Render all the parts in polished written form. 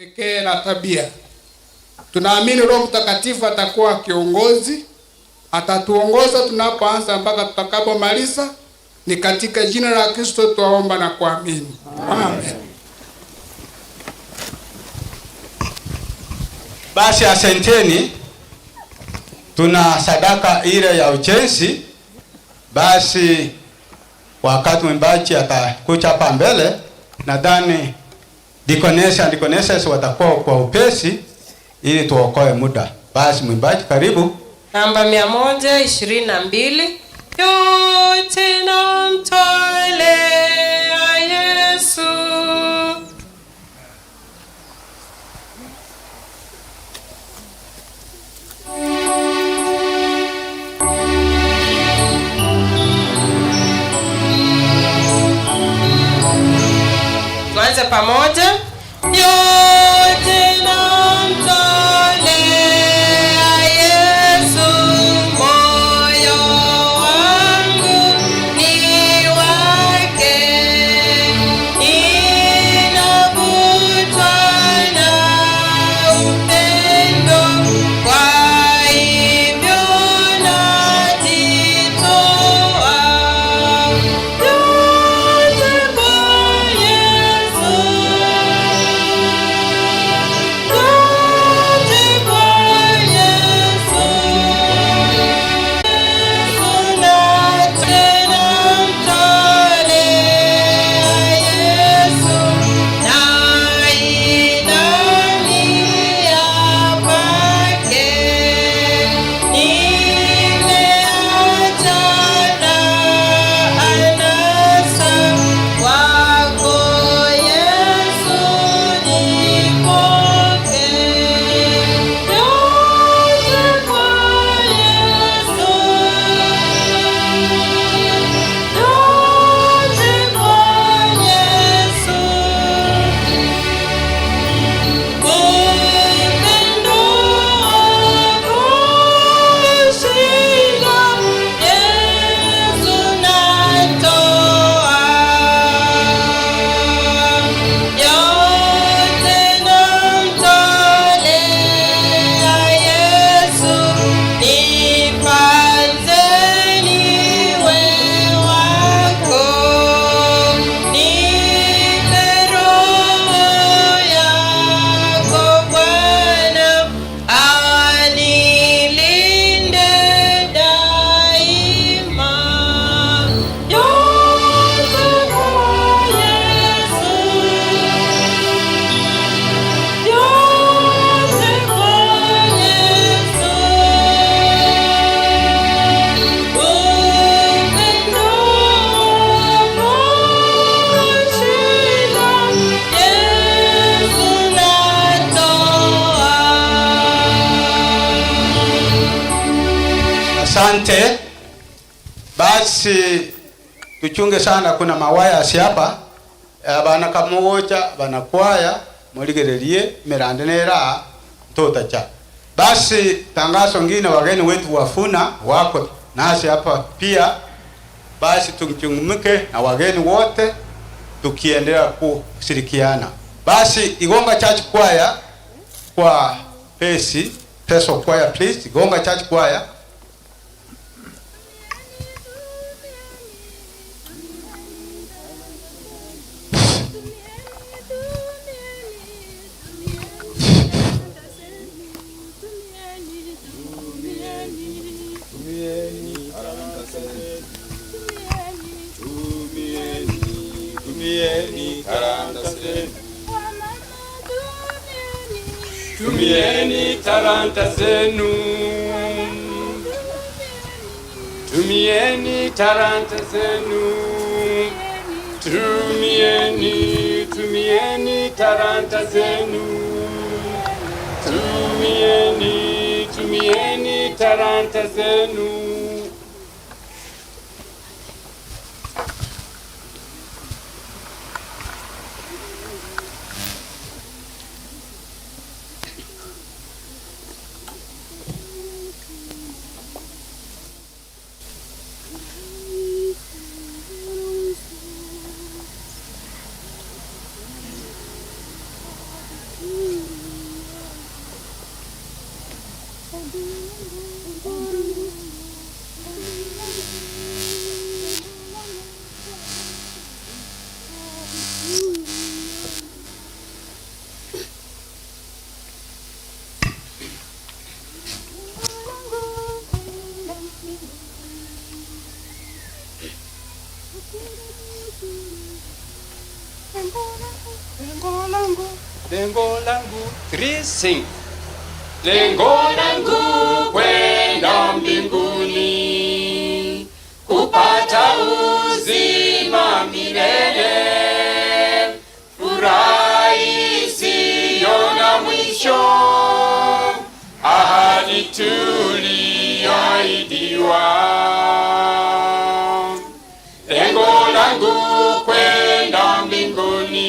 Pekee na tabia. Tunaamini Roho Mtakatifu atakuwa kiongozi, atatuongoza tunapoanza mpaka tutakapomaliza. Ni katika jina la Kristo twaomba na kuamini. Amen. Basi asanteni. Tuna sadaka ile ya ujenzi. Basi wakati mwimbaji atakuja hapa mbele, nadhani deaconess and deaconesses watakuwa kwa upesi ili tuokoe muda. Basi mwimbaji, karibu. Namba 122. Yote namtolea Yesu. Tuanze pamoja. Yote namtolea Yesu, moyo wangu ni wake, ninavutwa na upendo, kwa hivyo najitoa yote kwa Yesu. Yote kwa Yesu. Namtolea Yesu, nainamia kwake, nimeacha na anasa, kwako Yesu nipokee. Yote kwa Yesu. Yote kwa Yesu. Upendo wako ushinda, Yesu natoa. Yote namtolea Yesu, nifanye niwe wako. Nipe roho yako Bwana, anilinde daima. Yote kwa Yesu. Yote kwa Yesu. Upendo wako ushinda, Yesu natoa. Asante. Basi tuchunge sana, kuna mawaya hapa abana kamugocha banakwaya muligererie mirande nera mtoto cha. Basi tangazo ngine, wageni wetu wafuna wako nasi hapa pia. Basi tumchungumuke na wageni wote tukiendelea kushirikiana. Basi Igonga Church Choir kwa pesi peso choir, please. Igonga Church Choir. Tumieni talanta zenu. Tumieni talanta zenu. Tumieni talanta zenu. Tumieni, tumieni talanta zenu. Tumieni, tumieni talanta zenu. Lengo langu, lengo langu, three sing. Lengo langu kwenda mbinguni, kupata uzima milele, furaha isiyo na mwisho, ahadi tuliyoahidiwa. Lengo langu kwenda mbinguni,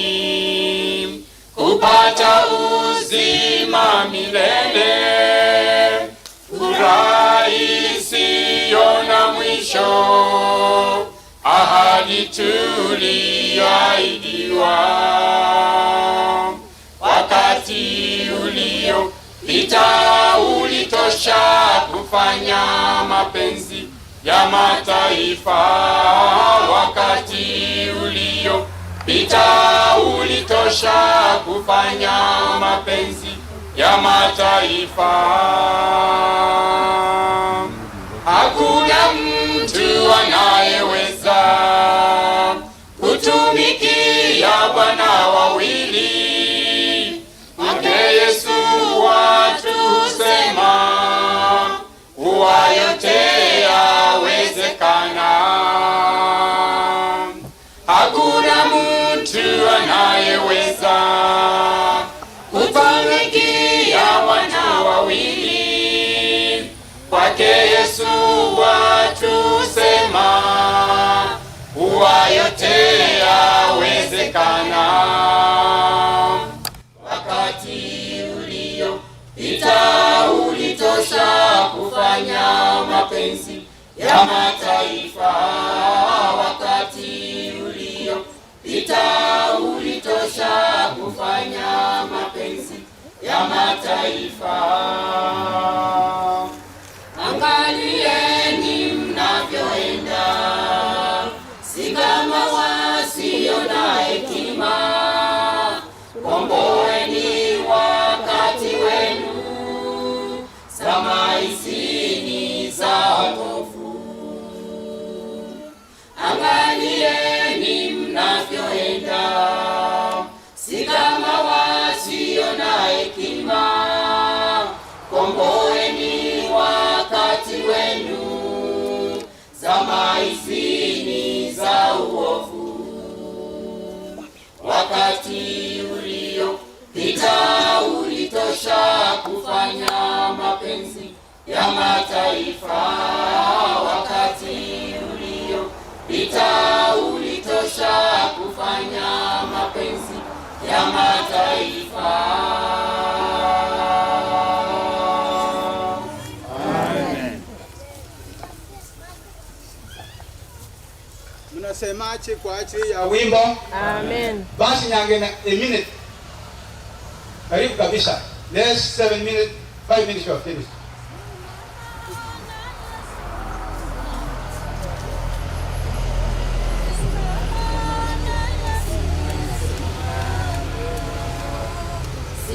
kupata uzima milele, furaha isiyo na mwisho, ahadi tuliyoahidiwa. Wakati uliopita ulitosha kufanya mapenzi ya mataifa. Wakati uliopita ulitosha kufanya mapenzi ya mataifa. Hakuna mtu anayeweza kutumikia bwana wawili. Kwake Yesu watu husema huwa yote yawezekana. Hakuna mtu anayeweza kutumikia bwana wawili. Kwake Yesu watu husema huwa yote yawezekana. Wakati uliopita ulitosha kufanya mapenzi ya mataifa. Wakati uliopita ulitosha kufanya mapenzi ya mataifa. Angalieni mnavyoenda, si kama wasio na hekima. Komboeni wakati wenu, zama hizi ni za wokovu. Angalieni mnavyoenda, si kama wasio na hekima. Komboeni wakati wenu, zama hizi ni za uovu. Wakati uliopita ulitosha kufanya mapenzi ya mataifa. Wakati uliopita ulitosha kufanya mapenzi ya mataifa. Amen. Mnasemaje kwa ajili ya wimbo? Amen. Basi nyange na a minute. Karibu kabisa. Less 7 minutes, 5 minutes you are finished.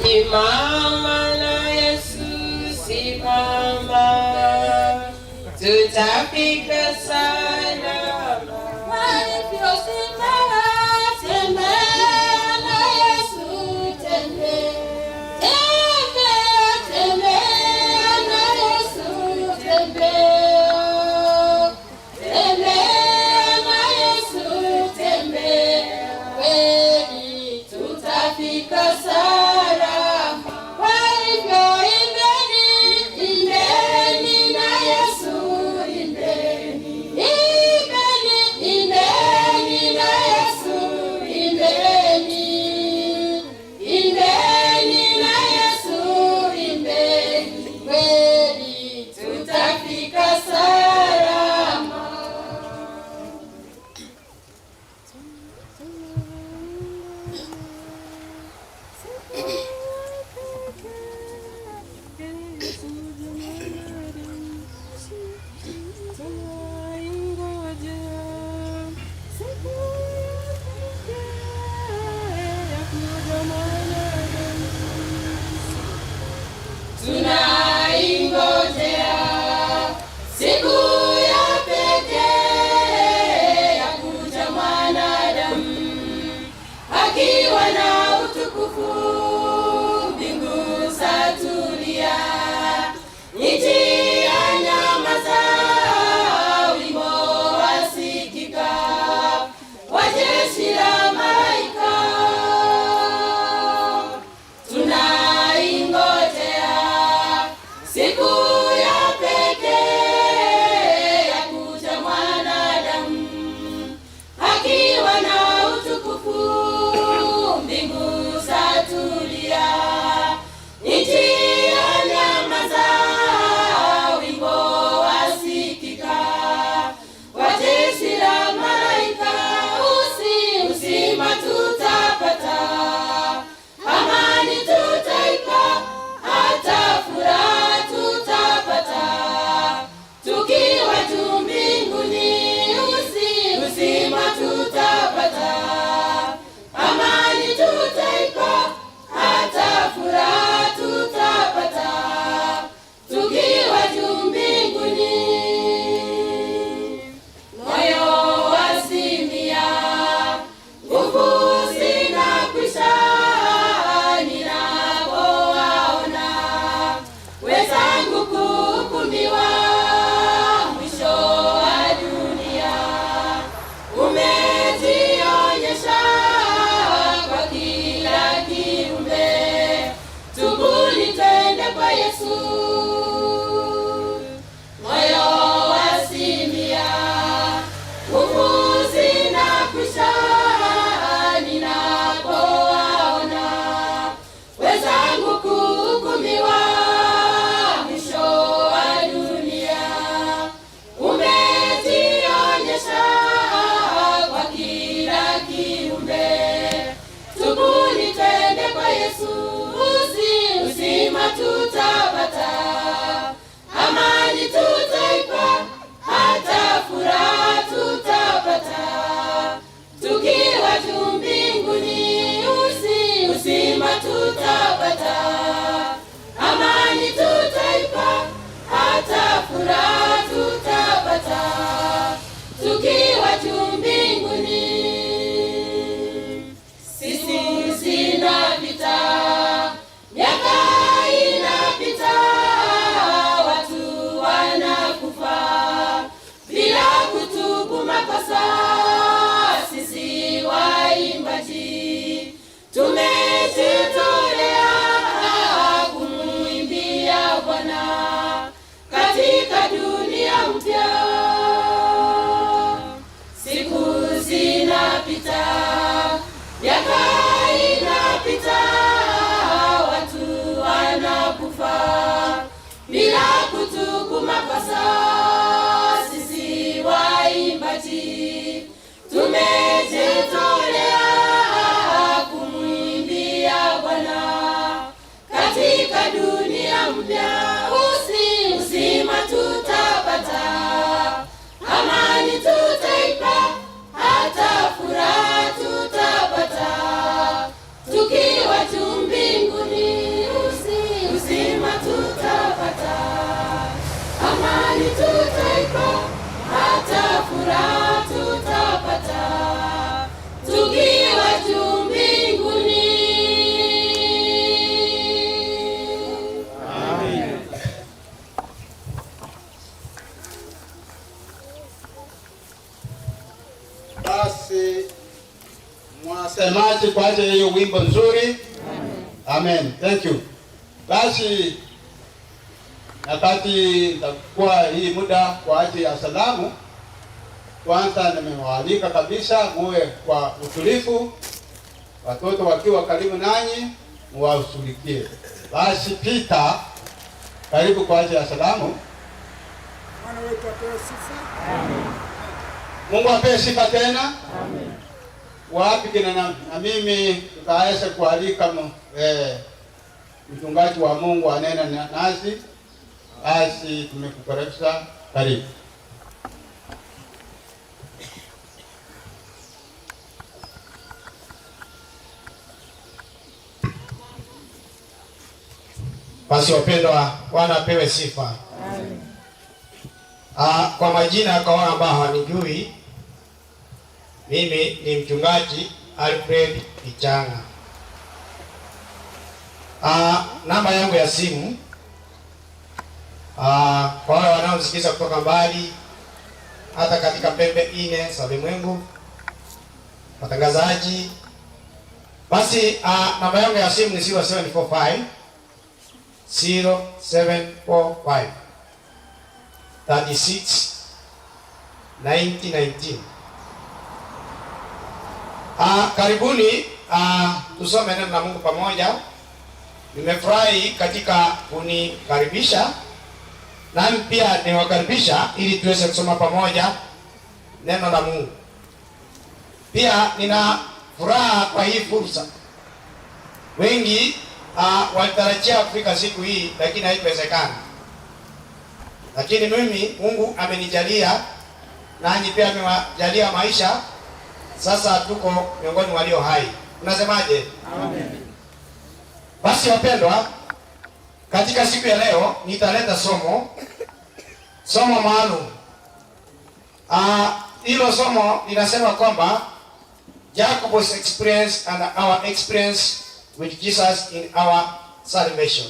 Simama na Yesu, simama, tutafika salama. Walivyosimama, tembea na Yesu, tembea, tembea, tembea na Yesu, tembea, tembea na Yesu, tembea, kweli tutafika salama. Kwa hivyo imbeni, imbeni na Yesu, imbeni. Makosa sisi waimbaji tumejitolea kumwimbia Bwana katika dunia mpya, uzima tutapata, amani tutaipa, hata furaha tutapata, tukiwa juu mbinguni, uzima tutapata, amani tutaipa, hata furaha tutapata, tukiwa juu mbinguni. Amen. Basi mwasemaje kwa ajili ya hiyo wimbo nzuri? Amen. Thank you. Basi wakati nitakuwa hii muda kwa ajili ya salamu, kwanza nimewaalika kabisa muwe kwa utulivu, watoto wakiwa karibu nanyi muwashughulikie. Basi Peter, karibu kwa ajili ya salamu. Bwana wetu apewe sifa. Mungu apewe sifa tena. Amen. Wapi kina na mimi tutaweza kualika mchungaji wa Mungu anena nasi. Basi tumekukaribisha, karibu. Basi wapendwa, Bwana apewe sifa. Amen. Kwa majina, kwa wale ambao hawanijui, mimi ni mchungaji Alfred Ichanga. Namba yangu ya simu, kwa wale wanaosikiza kutoka mbali, hata katika pembe nne za ulimwengu, watangazaji, basi namba yangu ya simu ni 0745 0745 36 9019. Karibuni, tusome neno la Mungu pamoja. Nimefurahi katika kunikaribisha, nami pia niwakaribisha ili tuweze kusoma pamoja neno la Mungu. Pia nina furaha kwa hii fursa. Wengi walitarajia kufika siku hii, lakini haikuwezekana. Lakini mimi Mungu amenijalia, nanyi pia amewajalia maisha. Sasa tuko miongoni walio hai. Unasemaje? Amen. Basi wapendwa, katika siku ya leo nitaleta somo maalum. Hilo somo linasema kwamba Jacob's experience and our experience with Jesus in our salvation.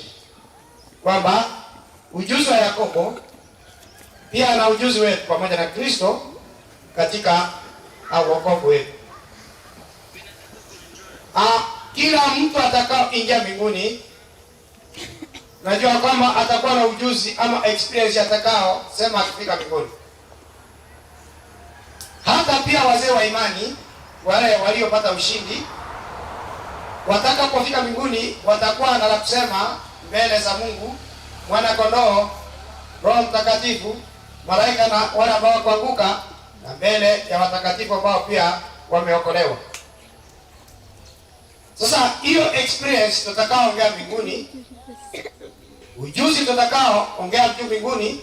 Kwamba ujuzi wa Yakobo pia na ujuzi wetu pamoja na Kristo katika wokovu wetu. Kila mtu atakaoingia mbinguni, najua kwamba atakuwa na ujuzi ama experience atakao sema akifika mbinguni. Hata pia wazee wa imani wale waliopata ushindi watakapofika mbinguni watakuwa na la kusema mbele za Mungu, Mwana Kondoo, Roho Mtakatifu, malaika na wale ambao kuanguka, na mbele ya watakatifu ambao pia wameokolewa. Sasa hiyo experience tutakaoongea mbinguni, ujuzi tutakaoongea juu mbinguni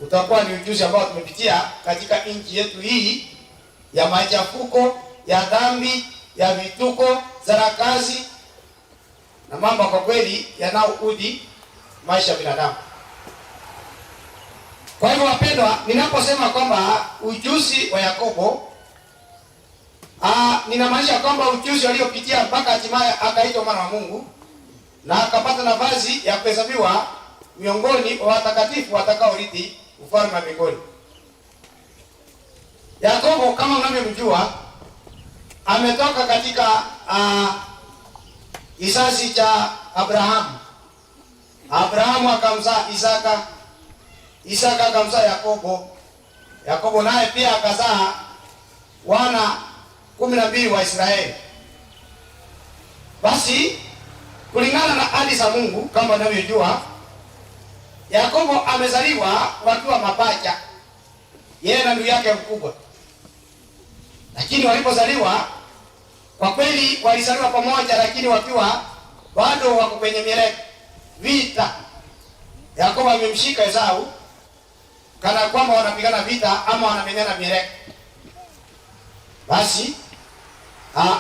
utakuwa ni ujuzi ambao tumepitia katika nchi yetu hii ya machafuko, ya dhambi, ya vituko, sarakazi na mambo kwa kweli yanayoudhi maisha ya binadamu. Kwa hivyo wapendwa, ninaposema kwamba ujuzi wa Yakobo, ninamaanisha kwamba ujuzi aliopitia mpaka hatimaye akaitwa mwana wa Mungu na akapata nafasi ya kuhesabiwa miongoni mwa watakatifu watakaorithi ufalme wa mbinguni. Yakobo kama mnavyomjua ametoka katika kizazi cha Abrahamu. Abrahamu akamzaa Isaka, Isaka akamzaa Yakobo, Yakobo naye pia akazaa wana 12 wa Israeli. Basi kulingana na ahadi za Mungu kama unavyojua, Yakobo amezaliwa wakiwa mapacha, yeye na ndugu yake mkubwa, lakini walipozaliwa kwa kweli walizaliwa pamoja, lakini wakiwa bado wako kwenye mieleka vita. Yakobo amemshika Esau kana kwamba wanapigana vita ama wanamenyana mieleka. Basi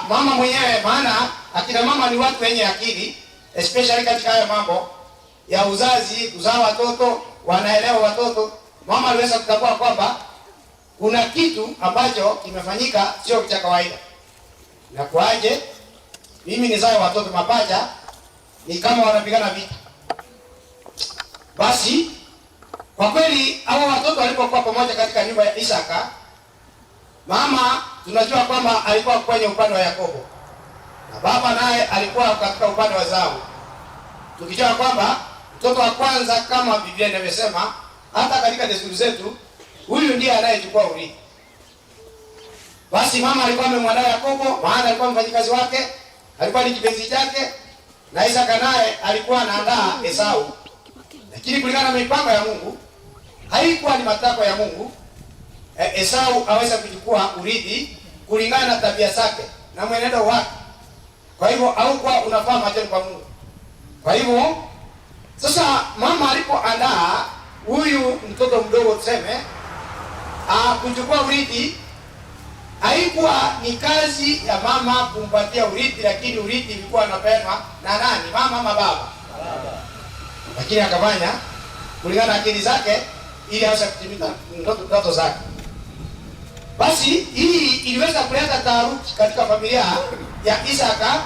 mama mwenyewe, maana akina mama ni watu wenye akili, especially katika hayo mambo ya uzazi, kuzaa watoto, wanaelewa watoto. Mama aliweza kutambua kwamba kuna kitu ambacho kimefanyika sio cha kawaida. Na kwaje mimi nizae watoto mapacha ni kama wanapigana vita? Basi kwa kweli hawa watoto walipokuwa pamoja katika nyumba ya Isaka, mama tunajua kwamba alikuwa kwenye upande wa Yakobo na baba naye alikuwa katika upande wa Esau, tukijua kwamba mtoto wa kwanza kama Biblia inavyosema, hata katika desturi zetu, huyu ndiye anayechukua urithi. Basi mama alikuwa amemwandaa Yakobo, maana alikuwa mfanyikazi wake, alikuwa ni kipenzi chake, na Isaka naye alikuwa anaandaa Esau. Lakini kulingana na mipango ya Mungu, haikuwa ni matakwa ya Mungu Esau aweze kuchukua urithi kulingana na tabia zake na mwenendo wake. Kwa hivyo haukuwa unafaa machoni kwa Mungu. Kwa hivyo sasa mama alipoandaa huyu mtoto mdogo tuseme kuchukua urithi, haikuwa ni kazi ya mama kumpatia urithi, lakini urithi ilikuwa anapeanwa na nani? Mama ama baba? Lakini akafanya kulingana na akili zake ili aweze kutimiza ndoto zake. Basi hii iliweza kuleta taharuki katika familia ya Isaka.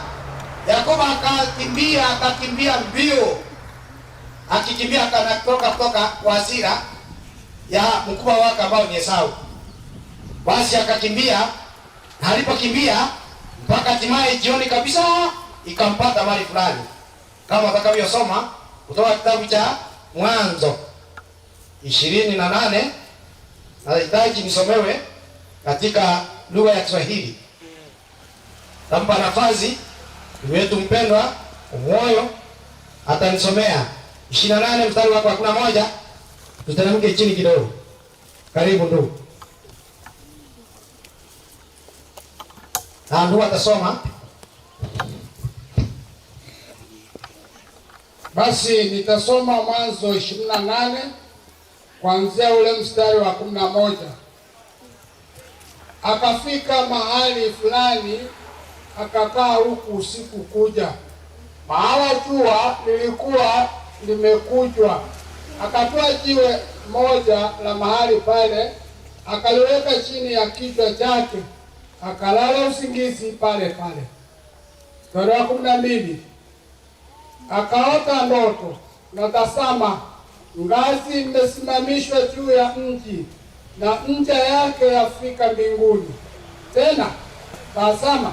Yakobo akakimbia mbio, akikimbia akatoka kutoka kwa hasira ya mkubwa wake ambao ni Esau. Basi akakimbia, na alipokimbia mpaka hatimaye jioni kabisa ikampata mahali fulani, kama atakavyosoma kutoka kitabu cha Mwanzo 28. Nahitaji nisomewe katika lugha ya Kiswahili. Tampa nafasi ndugu yetu mpendwa Moyo atanisomea 28 mstari wako 11. Tuteremke chini kidogo. Karibu ndugu. Na ndugu atasoma. Basi nitasoma Mwanzo 28 kuanzia ule mstari wa 11. Akafika mahali fulani akakaa huku usiku kuja, mahala jua lilikuwa limekujwa. Akatoa jiwe moja la mahali pale, akaliweka chini ya kichwa chake, akalala usingizi pale pale. Mstari wa 12. Akaota ndoto, na tazama, ngazi imesimamishwa juu ya mji, na ncha yake yafika mbinguni. Tena tazama,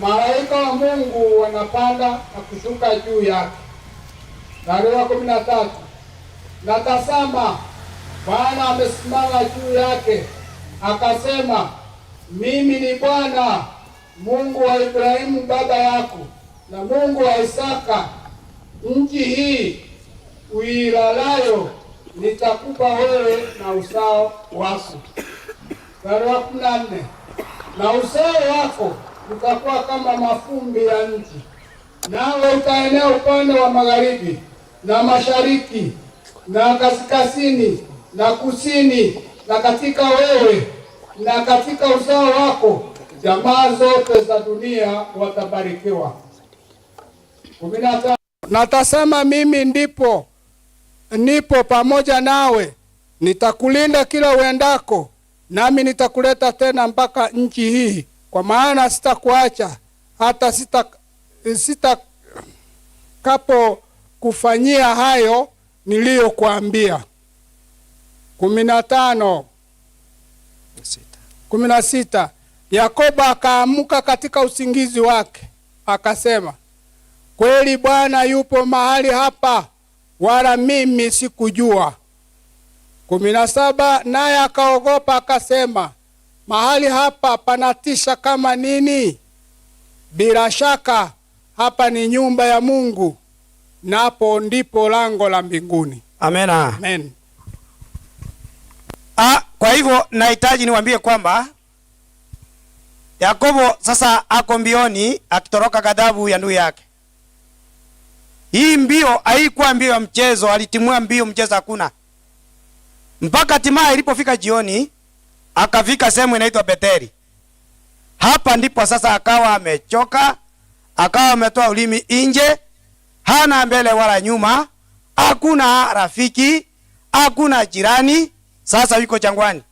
malaika wa Mungu wanapanda na kushuka juu yake. Mstari wa 13. Na tazama, Bwana amesimama juu yake, akasema, mimi ni Bwana Mungu wa Ibrahimu baba yako na Mungu wa Isaka. Nchi hii uilalayo nitakupa wewe na uzao wako. Mstari wa 14. Na uzao wako utakuwa kama mafumbi ya nchi, nawe utaenea upande wa magharibi na mashariki na kaskazini na kusini, na katika wewe na katika uzao wako jamaa zote za dunia watabarikiwa. 15. Natasema mimi ndipo nipo pamoja nawe, nitakulinda kila uendako, nami nitakuleta tena mpaka nchi hii, kwa maana sitakuacha hata sitakapo kufanyia hayo niliyokuambia. 15. 16. Yakobo akaamuka katika usingizi wake, akasema, kweli Bwana yupo mahali hapa, wala mimi sikujua. 17. Naye akaogopa akasema, mahali hapa panatisha kama nini! Bila shaka hapa ni nyumba ya Mungu, napo ndipo lango la mbinguni. Amena. Amen. Kwa hivyo nahitaji niwaambie kwamba Yakobo sasa ako mbioni akitoroka ghadhabu ya ndugu yake. Hii mbio haikuwa mbio ya mchezo, alitimua mbio mchezo hakuna. Mpaka hatimaye ilipofika jioni akafika sehemu inaitwa Betheli. Hapa ndipo sasa akawa amechoka, akawa ametoa ulimi nje, hana mbele wala nyuma, hakuna rafiki, hakuna jirani, sasa yuko jangwani.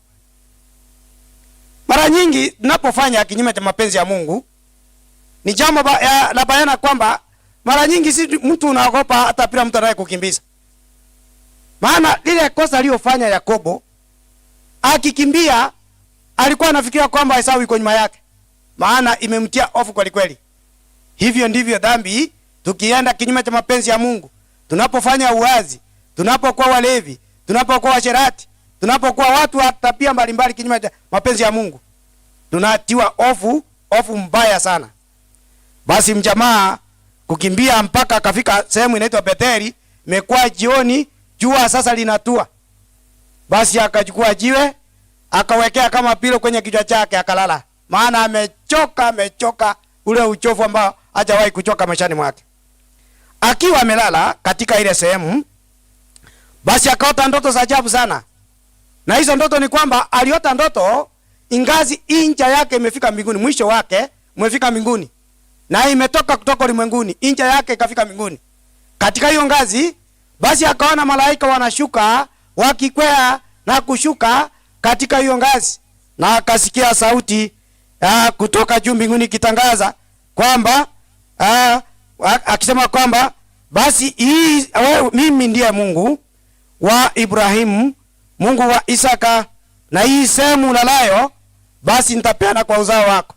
Mara nyingi tunapofanya kinyume cha mapenzi ya Mungu ni jambo la bayana kwamba mara nyingi si mtu unaogopa hata bila mtu anayekukimbiza. Maana lile kosa aliyofanya Yakobo akikimbia alikuwa anafikiria kwamba Esau yuko nyuma yake. Maana imemtia hofu kweli kweli. Hivyo ndivyo dhambi, tukienda kinyume cha mapenzi ya Mungu, tunapofanya uazi, tunapokuwa walevi, tunapokuwa washerati, tunapokuwa watu wa tabia mbalimbali kinyume cha mapenzi ya Mungu, tunatiwa hofu, hofu mbaya sana. Basi mjamaa kukimbia mpaka akafika sehemu inaitwa Betheli, imekuwa jioni, jua sasa linatua. Basi akachukua jiwe akawekea kama pilo kwenye kichwa chake akalala. Maana amechoka, amechoka ule uchovu ambao hajawahi kuchoka maishani mwake. Akiwa amelala katika ile sehemu, basi akaota ndoto za ajabu sana. Na hizo ndoto ni kwamba aliota ndoto ingazi inja yake imefika mbinguni, mwisho wake umefika mbinguni. Na imetoka kutoka ulimwenguni, inja yake ikafika mbinguni. Katika hiyo ngazi basi akaona malaika wanashuka wakikwea na kushuka katika hiyo ngazi, na akasikia sauti kutoka juu mbinguni ikitangaza kwamba akisema kwamba basi hii, wewe, mimi ndiye Mungu wa Ibrahimu, Mungu wa Isaka, na hii sehemu ulalayo basi nitapeana kwa uzao wako.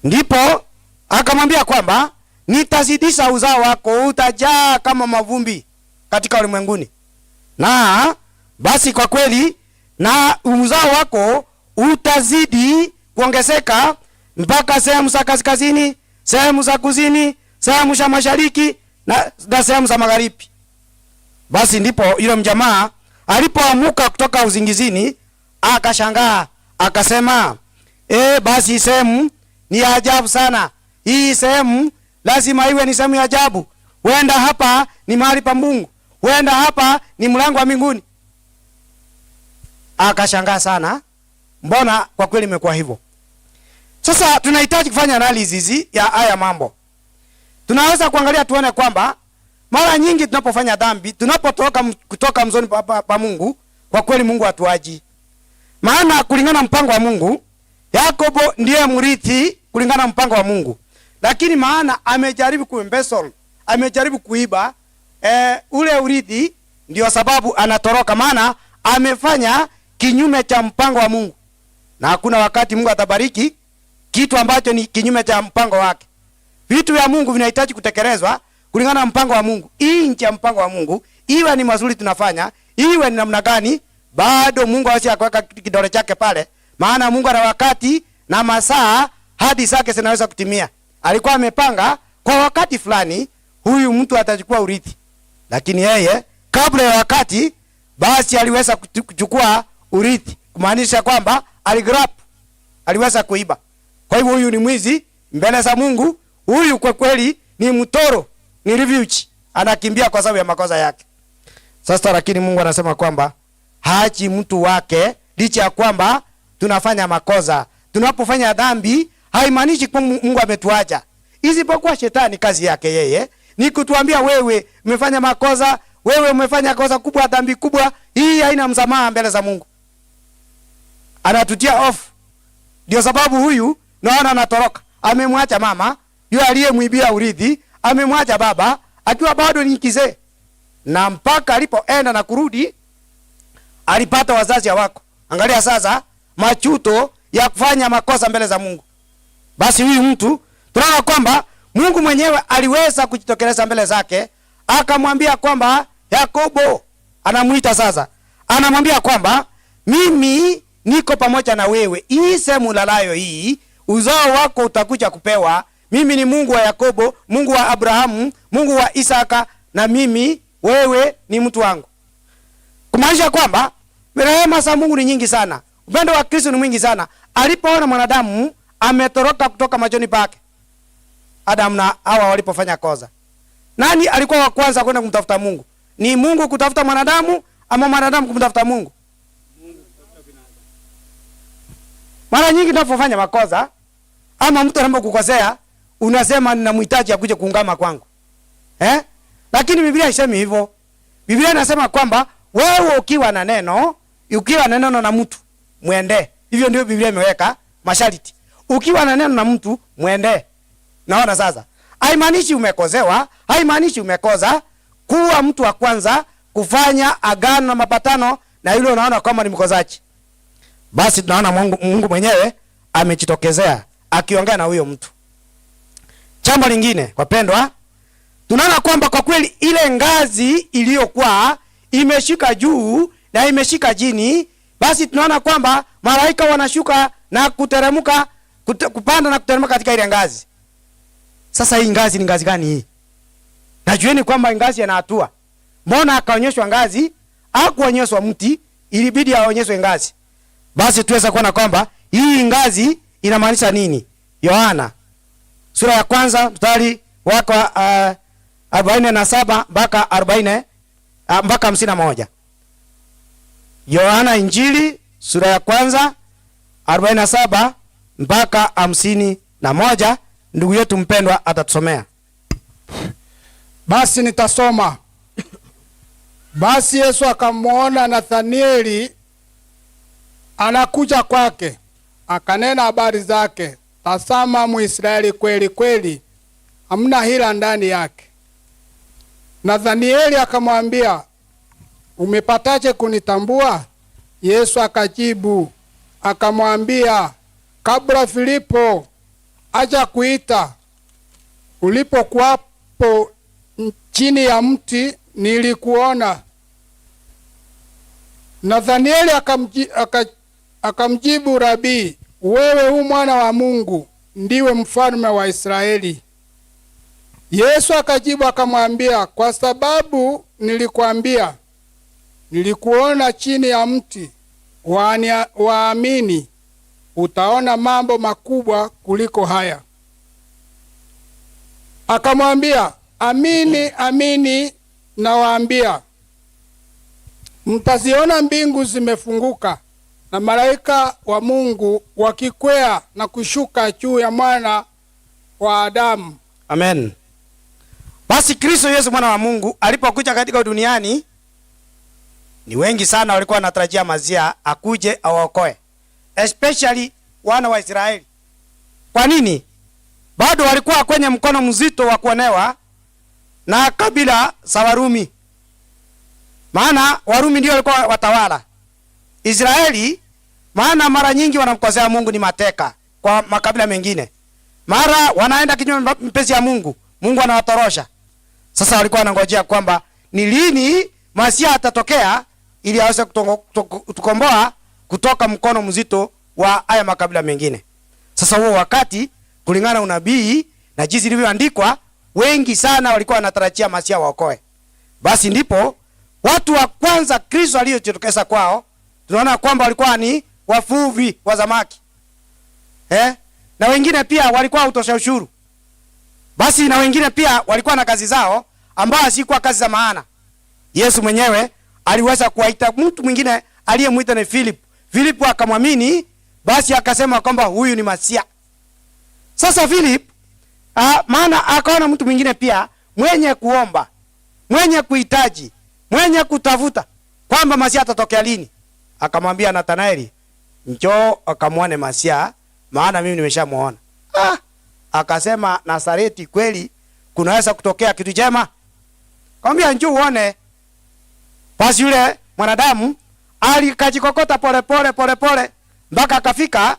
Ndipo akamwambia kwamba nitazidisha uzao wako, utajaa kama mavumbi katika ulimwenguni. Na basi kwa kweli na uzao wako utazidi kuongezeka mpaka sehemu za kaskazini, sehemu za kusini, sehemu za mashariki na sehemu za magharibi. Basi ndipo yule mjamaa alipoamuka kutoka usingizini akashangaa, akasema, basi sehemu ni ya ajabu sana. Hii sehemu lazima iwe ni sehemu ya ajabu. Huenda hapa ni mahali pa Mungu. Huenda hapa ni mlango wa mbinguni. Akashangaa sana, mbona kwa kweli imekuwa hivyo? Sasa tunahitaji kufanya analysis ya haya mambo. Tunaweza kuangalia tuone kwamba mara nyingi tunapofanya dhambi, tunapotoka kutoka mzoni pa Mungu, kwa kweli Mungu hatuaji. Maana kulingana mpango wa Mungu, Yakobo ndiye mrithi kulingana na mpango wa Mungu. Lakini maana amejaribu kuembezzle, amejaribu kuiba ule urithi, ndio sababu anatoroka, maana amefanya kinyume cha mpango wa Mungu. Na hakuna wakati Mungu atabariki kitu ambacho ni kinyume cha mpango wake. Vitu vya Mungu vinahitaji kutekelezwa kulingana na mpango wa Mungu. Nje ya mpango wa Mungu, iwe ni mazuri tunafanya, iwe ni namna gani, bado Mungu hawezi akaweka kidole chake pale. Maana Mungu ana wakati na masaa hadi zake zinaweza kutimia. Alikuwa amepanga kwa wakati fulani huyu mtu atachukua urithi. Lakini yeye kabla ya wakati basi aliweza kuchukua urithi, kumaanisha kwamba aligrab, aliweza kuiba. Kwa hivyo huyu ni mwizi mbele za Mungu. Huyu kwa kweli ni mtoro, ni refugee, anakimbia kwa sababu ya makosa yake. Sasa lakini Mungu anasema kwamba haachi mtu wake licha ya kwamba tunafanya makosa. Tunapofanya dhambi haimaanishi kwamba Mungu ametuacha. Isipokuwa shetani kazi yake yeye ni kutuambia wewe umefanya makosa, wewe umefanya kosa kubwa, dhambi kubwa, hii haina msamaha mbele za Mungu. Anatutia off. Ndio sababu huyu naona anatoroka. Amemwacha mama yule aliyemwibia urithi, amemwacha baba akiwa bado ni kizee. Na mpaka alipoenda na kurudi alipata wazazi hawako. Angalia sasa machuto ya kufanya makosa mbele za Mungu. Basi huyu mtu tunaona kwamba Mungu mwenyewe aliweza kujitokeleza mbele zake, akamwambia kwamba Yakobo, anamuita sasa, anamwambia kwamba mimi niko pamoja na wewe. Hii sehemu ulalayo hii, uzao wako utakuja kupewa. Mimi ni Mungu wa Yakobo, Mungu wa Abrahamu, Mungu wa Isaka, na mimi wewe ni mtu wangu. Kumaanisha kwamba rehema za Mungu ni nyingi sana, upendo wa Kristo ni mwingi sana. Alipoona mwanadamu ametoroka kutoka machoni pake, Adamu na Hawa walipofanya kosa, nani alikuwa wa kwanza kwenda kumtafuta Mungu? Ni Mungu kutafuta mwanadamu ama mwanadamu kumtafuta Mungu? Mara nyingi tunapofanya makosa ama mtu anapokukosea unasema ninamhitaji akuje kuungama kwangu. Eh? Lakini Biblia haisemi hivyo. Biblia inasema kwamba wewe ukiwa na neno, ukiwa na neno na mtu, muende. Hivyo ndio Biblia imeweka masharti. Ukiwa na neno na mtu, muende. Naona sasa. Haimaanishi umekozewa, haimaanishi umekoza. Kuwa mtu wa kwanza kufanya agano na mapatano na yule unaona kwamba ni mkozaji. Basi tunaona Mungu mwenyewe amejitokezea akiongea na huyo mtu. Jambo lingine wapendwa, tunaona kwamba kwa kweli ile ngazi iliyokuwa imeshika juu na imeshika chini, basi tunaona kwamba malaika wanashuka na kuteremka, kupanda na kuteremka katika ile ngazi. Sasa hii ngazi ni ngazi gani hii? Najueni kwamba ngazi yana hatua. Mbona akaonyeshwa ngazi, hakuonyeshwa mti, ilibidi aonyeshwe ngazi. Basi tuweza kuona kwamba hii ngazi inamaanisha nini? Yohana sura ya kwanza mstari wako 47 mpaka 40 mpaka 51. Yohana Injili sura ya kwanza 47 mpaka 51. Ndugu yetu mpendwa atatusomea. Basi nitasoma. Basi Yesu akamwona Nathanieli anakuja kwake, akanena habari zake, tazama Mwisraeli kweli kweli, hamna hila ndani yake. Nathanieli akamwambia, umepataje kunitambua? Yesu akajibu akamwambia, kabla Filipo aja kuita, ulipokuwapo chini ya mti nilikuona. Nathanieli akamjibu, Rabi, wewe u mwana wa Mungu, ndiwe mfalme wa Israeli. Yesu akajibu akamwambia, kwa sababu nilikwambia nilikuona chini ya mti, waamini, utaona mambo makubwa kuliko haya. Akamwambia, amini amini nawaambia, mtaziona mbingu zimefunguka na malaika wa Mungu wakikwea na kushuka juu ya mwana wa Adamu. Amen. Basi Kristo Yesu mwana wa Mungu alipokuja katika duniani, ni wengi sana walikuwa wanatarajia Masia akuje awaokoe, especially wana wa Israeli. Kwa nini? Bado walikuwa kwenye mkono mzito wa kuonewa na kabila za Warumi. Maana Warumi ndio walikuwa watawala Israeli, maana mara nyingi wanamkosea Mungu, ni mateka kwa makabila mengine. Mara wanaenda kinyume mpenzi ya Mungu, Mungu anawatorosha. Sasa walikuwa wanangojea kwamba ni lini Masia atatokea ili aweze kutukomboa kutoka mkono mzito wa haya makabila mengine. Sasa huo wakati, kulingana na unabii na jinsi ilivyoandikwa, wengi sana walikuwa wanatarajia Masia waokoe. Basi ndipo watu wa kwanza Kristo aliyojitokeza kwao, tunaona kwamba walikuwa ni wavuvi wa samaki. Na wengine pia walikuwa utosha ushuru. Basi na wengine pia walikuwa na kazi zao ambazo si kazi za maana. Yesu mwenyewe aliweza kuwaita mtu mwingine aliyemuita ni Philip. Philip akamwamini, basi akasema kwamba huyu ni Masia. Sasa Philip, maana akaona mtu mwingine pia mwenye kuomba, mwenye kuhitaji, mwenye kutafuta kwamba Masia atatokea lini. Akamwambia Nathanaeli, njoo akamwone Masia, maana mimi nimeshamuona. Akasema, Nazareti kweli kunaweza kutokea kitu chema? Akamwambia, njoo uone. Basi yule mwanadamu alikajikokota pole pole pole pole mpaka akafika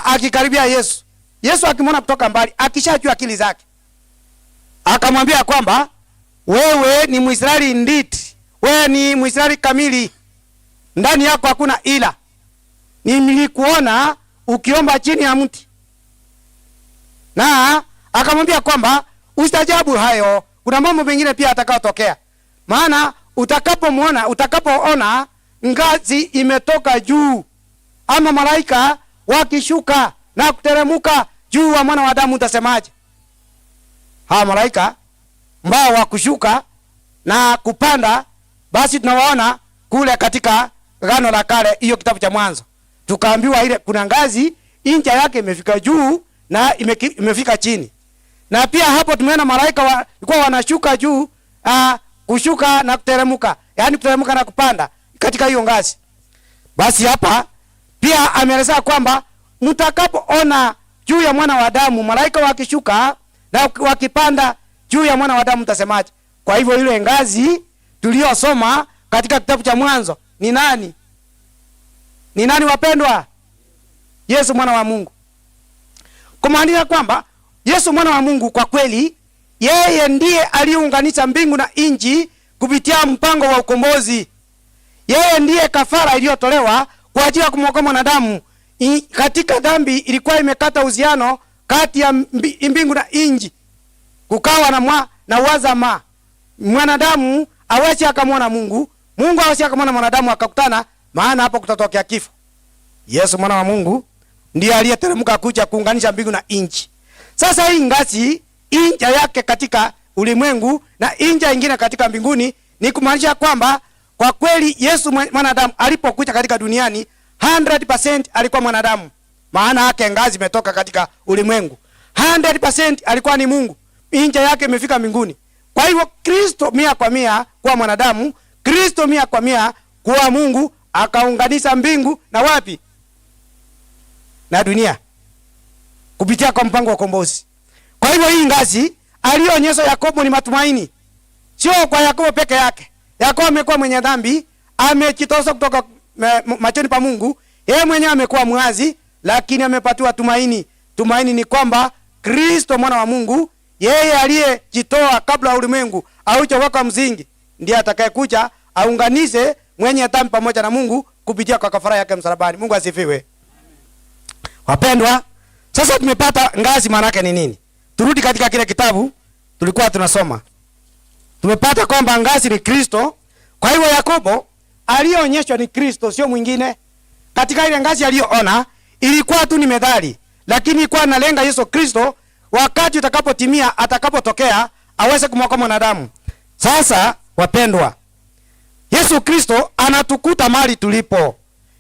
akikaribia Yesu. Yesu akimwona kutoka mbali, akishajua akili zake, akamwambia kwamba wewe ni Mwisraeli nditi, wewe ni Mwisraeli kamili, ndani yako hakuna ila. Nilikuona ukiomba chini ya mti. Na akamwambia kwamba ustaajabu hayo, kuna mambo mengine pia atakayotokea. Maana utakapomuona, utakapoona ngazi imetoka juu ama malaika wakishuka na kuteremuka juu wa mwana wa Adamu, utasemaje? Hawa malaika mbao wa kushuka na kupanda, basi tunawaona kule katika Agano la Kale, hiyo kitabu cha Mwanzo. Tukaambiwa ile kuna ngazi inja yake imefika juu na imefika chini. Na pia hapo tumeona malaika walikuwa wanashuka juu, kushuka na kuteremuka, yaani kuteremuka na kupanda katika hiyo ngazi. Basi hapa pia ameeleza kwamba mtakapoona juu ya mwana wa Adamu malaika wakishuka na wakipanda juu ya mwana wa Adamu mtasemaje? Kwa hivyo ile ngazi tuliyosoma katika kitabu cha Mwanzo ni nani? Ni nani wapendwa? Yesu mwana wa Mungu. Kumaanisha kwamba Yesu mwana wa Mungu kwa kweli yeye ndiye aliunganisha mbingu na nchi kupitia mpango wa ukombozi. Yeye ndiye kafara iliyotolewa kwa ajili ya kumwokoa mwanadamu. Katika dhambi ilikuwa imekata uhusiano kati ya mbingu na nchi. Kukawa na wazama. Mwanadamu hawezi akamwona Mungu, Mungu hawezi akamwona mwanadamu akakutana, maana hapo kutatokea kifo. Yesu mwana wa Mungu ndiye aliyeteremka kuja kuunganisha mbingu na nchi. Sasa hii ngazi inja yake katika ulimwengu na inja ingine katika mbinguni ni kumaanisha kwamba kwa kweli Yesu mwanadamu alipokuja katika duniani 100% alikuwa mwanadamu. Maana yake ngazi imetoka katika ulimwengu. 100% alikuwa ni Mungu. Inja yake imefika mbinguni. Kwa hivyo Kristo 100% kuwa mwanadamu, Kristo 100% kuwa Mungu, akaunganisha mbingu na wapi? Na dunia kupitia kwa mpango wa ukombozi. Kwa hivyo hii ngazi aliyoonyesha Yakobo ni matumaini. Sio kwa Yakobo peke yake. Yakobo amekuwa mwenye dhambi, amejitosa kutoka machoni pa Mungu. Yeye mwenyewe amekuwa mwazi, lakini amepatiwa tumaini. Tumaini ni kwamba Kristo mwana wa Mungu, yeye aliyejitoa kabla ulimwengu haujawekwa msingi, ndiye atakayekuja aunganishe mwenye dhambi pamoja na Mungu kupitia kwa kafara yake msalabani. Mungu asifiwe. Wapendwa, sasa tumepata ngazi maana yake ni nini? Turudi katika kile kitabu tulikuwa tunasoma. Tumepata kwamba ngazi ni Kristo. Kwa hivyo Yakobo aliyeonyeshwa ni Kristo, sio mwingine. Katika ile ngazi aliyoona ilikuwa tu ni methali, lakini ilikuwa analenga Yesu Kristo wakati utakapotimia, atakapotokea aweze kumwokoa mwanadamu. Sasa wapendwa, Yesu Kristo anatukuta mahali tulipo.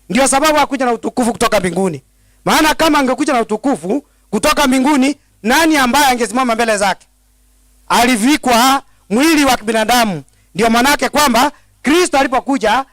Ndio sababu hakuja na utukufu kutoka mbinguni. Maana kama angekuja na utukufu kutoka mbinguni, nani ambaye angesimama mbele zake? Alivikwa mwili wa kibinadamu. Ndio maana yake kwamba Kristo alipokuja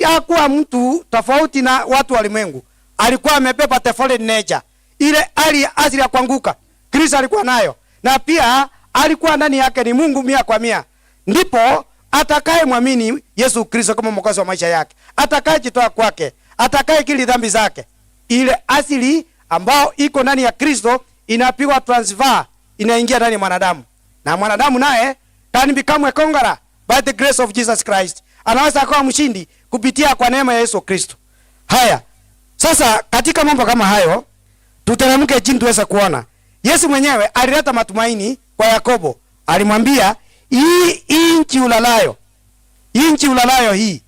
hakuwa mtu tofauti na watu wa ulimwengu. Alikuwa amebeba the fallen nature, ile hali ya asili ya kuanguka. Kristo alikuwa nayo, na pia alikuwa ndani yake ni Mungu 100%. Ndipo atakayemwamini Yesu Kristo kama mwokozi wa maisha yake, atakayejitoa kwake, atakayekiri dhambi zake, ile asili ambao iko ndani ya Kristo inapigwa transfer, inaingia ndani ya mwanadamu. Na mwanadamu naye can become a conqueror by the grace of Jesus Christ. Anaweza kuwa mshindi kupitia kwa neema ya Yesu Kristo. Haya, sasa katika mambo kama hayo tuteremke chini tuweze kuona. Yesu mwenyewe alileta matumaini kwa Yakobo. Alimwambia, hii inchi ulalayo, inchi ulalayo hii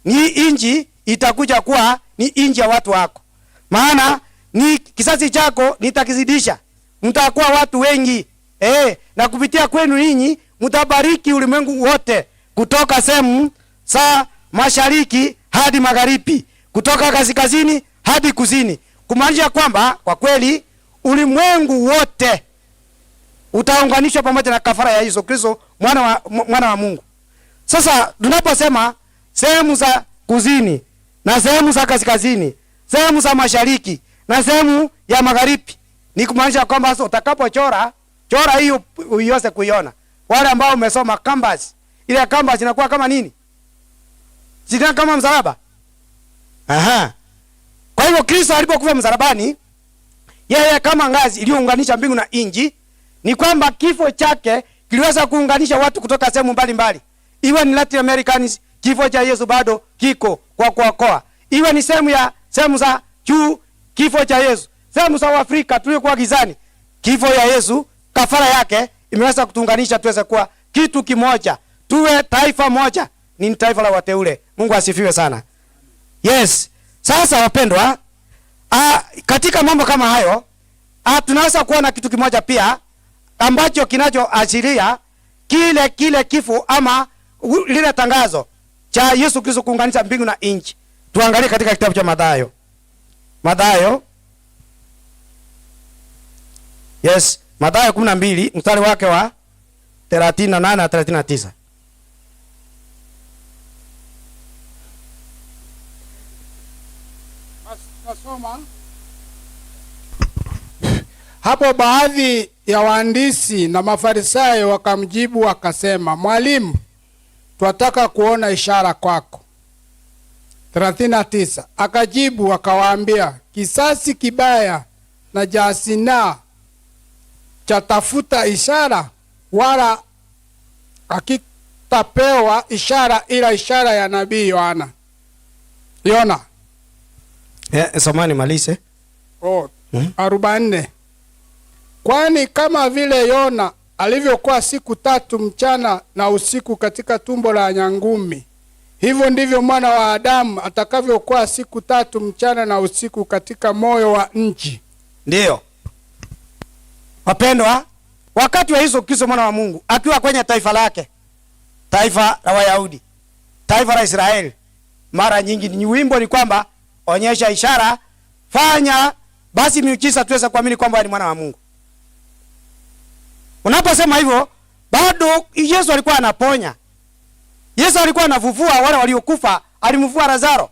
ni inchi itakuja kuwa ni inchi ya watu wako. Maana ni kizazi chako nitakizidisha, mtakuwa watu wengi. Na kupitia kwenu ninyi mtabariki ulimwengu wote, kutoka sehemu za mashariki hadi magharibi, kutoka kaskazini hadi kusini. Kumaanisha kwamba kwa kweli ulimwengu wote utaunganishwa pamoja na kafara ya Yesu Kristo mwana wa Mungu. Sasa tunaposema sehemu za kusini na sehemu za kaskazini, sehemu za mashariki na sehemu ya magharibi, ni kumaanisha kwamba sasa utakapochora chora hiyo uiweze kuiona. Wale ambao umesoma canvas, ile canvas inakuwa kama nini? Sio kama msalaba. Aha. Kwa hivyo Kristo alipokufa msalabani, yeye kama ngazi iliyounganisha mbingu na nchi, ni kwamba kifo chake kiliweza kuunganisha watu kutoka sehemu mbalimbali. Iwe ni Latin Americans, kifo cha Yesu bado kiko kwa kuokoa. Iwe ni sehemu za juu, kifo cha Yesu. Sehemu za Afrika tuliokuwa gizani, kifo ya Yesu, kafara yake imeweza kutuunganisha tuweze kuwa kitu kimoja. Tuwe taifa moja, ni taifa la wateule. Mungu asifiwe sana. Yes. Sasa wapendwa, katika mambo kama hayo, tunaweza kuona kitu kimoja pia ambacho kinachoashiria kile kifo ama lile tangazo cha Yesu Kristo kuunganisha mbingu na nchi. Tuangalie katika kitabu cha Mathayo. Mathayo. Yes, Mathayo 12 mstari wake wa 38 na 39. Nasoma. Hapo baadhi ya waandisi na Mafarisayo wakamjibu wakasema, Mwalimu, twataka kuona ishara kwako. 39. Akajibu akawaambia, kisasi kibaya na jasina chatafuta ishara, wala hakitapewa ishara ila ishara ya nabii Yohana. Yona. Somani malise. Oh, 44. Kwani kama vile Yona alivyokuwa siku tatu mchana na usiku katika tumbo la nyangumi, hivyo ndivyo mwana wa Adamu atakavyokuwa siku tatu mchana na usiku katika moyo wa nchi. Ndiyo. Wapendwa, wakati wa Yesu Kristo mwana wa Mungu akiwa kwenye taifa lake, taifa la Wayahudi, taifa la Israeli, mara nyingi ni wimbo ni kwamba onyesha ishara, fanya basi miujiza tuweze kuamini kwamba ni mwana wa Mungu. Unaposema hivyo, bado Yesu alikuwa anaponya. Yesu alikuwa anafufua wale waliokufa, alimfufua Lazaro.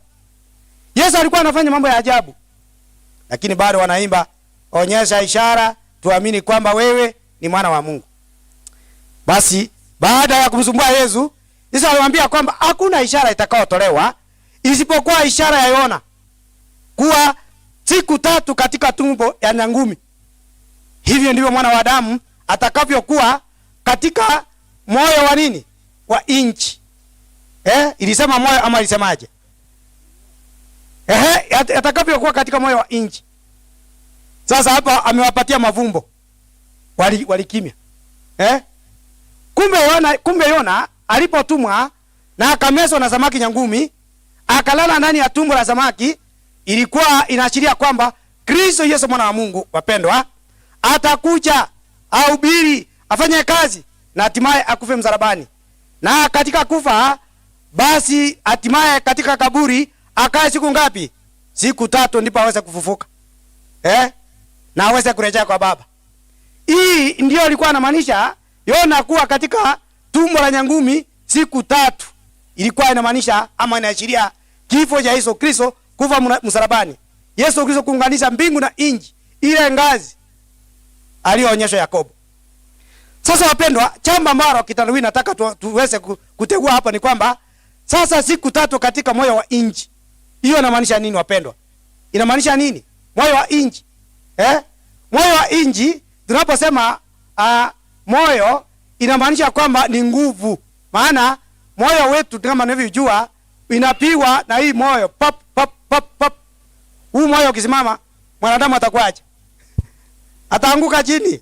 Yesu alikuwa anafanya mambo ya ajabu. Lakini bado wanaimba, onyesha ishara tuamini kwamba wewe ni mwana wa Mungu. Basi baada ya kumsumbua Yesu, Yesu alimwambia kwamba hakuna ishara itakayotolewa isipokuwa ishara ya Yona, kuwa siku tatu katika tumbo ya nyangumi. Hivyo ndivyo mwana wa Adamu atakavyokuwa katika moyo wa nini? Wa inchi. Ilisema moyo ama ilisemaje? Atakavyokuwa katika moyo wa inchi. Sasa hapa amewapatia mavumbo. Walikimya. Kumbe Yona alipotumwa na akamezwa na samaki nyangumi, akalala ndani ya tumbo la samaki, ilikuwa inaashiria kwamba Kristo Yesu mwana wa Mungu, wapendwa, atakuja ahubiri, afanye kazi na hatimaye akufe msalabani. Na katika kufa basi hatimaye katika kaburi akae siku ngapi? Siku tatu ndipo aweze kufufuka. Na aweze kurejea kwa Baba. Hii ndio alikuwa anamaanisha Yona kuwa katika tumbo la nyangumi siku tatu. Ilikuwa inamaanisha ama inaashiria kifo cha Yesu Kristo, kufa msalabani. Yesu Kristo kuunganisha mbingu na nchi, ile ngazi aliyoonyeshwa Yakobo. Sasa wapendwa, chamba ambalo kitandawili nataka tuweze kutegua hapa ni kwamba sasa siku tatu katika moyo wa nchi. Hiyo inamaanisha nini wapendwa? Inamaanisha nini? Moyo wa nchi. Moyo wa nchi tunaposema moyo inamaanisha kwamba ni nguvu. Maana moyo wetu kama unavyojua inapigwa na hii moyo pop pop pop pop. Huu moyo ukisimama mwanadamu atakuaje? Ataanguka chini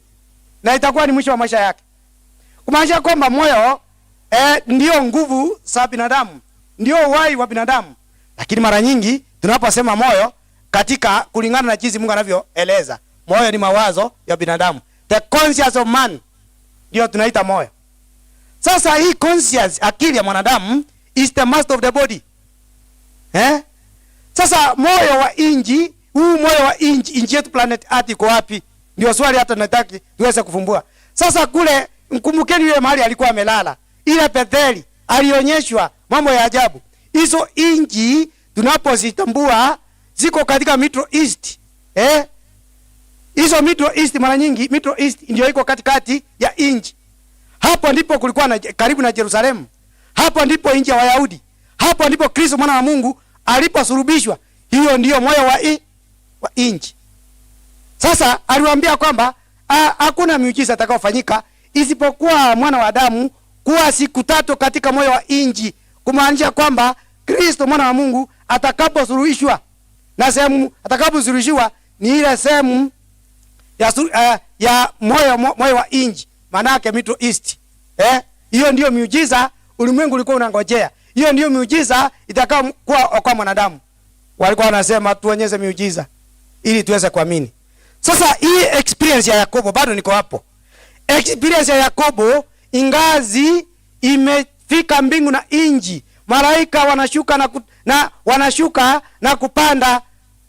na itakuwa ni mwisho wa maisha yake. Kumaanisha kwamba moyo ndio nguvu za binadamu, ndio uhai wa binadamu. Lakini mara nyingi tunaposema moyo katika kulingana na jinsi Mungu anavyoeleza, moyo ni mawazo ya binadamu. The conscience of man ndio tunaita moyo. Sasa hii conscience, akili ya mwanadamu, is the master of the body. Sasa moyo wa inji, huu moyo wa inji, inji yetu planet Earth iko wapi? Ndio swali hata nataki tuweze kufumbua. Sasa kule mkumbukeni yule mahali alikuwa amelala. Ile Betheli alionyeshwa mambo ya ajabu. Hizo inji tunapozitambua ziko katika Middle East. Hizo Middle East mara nyingi Middle East ndio iko katikati ya inji. Hapo ndipo kulikuwa na, karibu na Yerusalemu. Hapo ndipo inji ya Wayahudi. Hapo ndipo Kristo mwana wa Mungu aliposulubishwa. Hiyo ndiyo moyo wa inji. Sasa aliwaambia kwamba hakuna miujiza itakayofanyika isipokuwa mwana wa Adamu kuwa siku tatu katika moyo wa inji, kumaanisha kwamba Kristo mwana wa Mungu atakaposuluhishwa na sehemu atakaposuluhishiwa ni ile sehemu ya moyo wa inji, maana yake Middle East. Hiyo ndiyo miujiza ulimwengu ulikuwa unangojea. Hiyo ndiyo miujiza itakao kuwa kwa mwanadamu. Walikuwa wanasema tuonyeshe miujiza ili tuweze kuamini. Sasa hii experience ya Yakobo, bado niko hapo. Experience ya Yakobo, ingazi imefika mbingu na inji, malaika wanashuka na wanashuka na kupanda.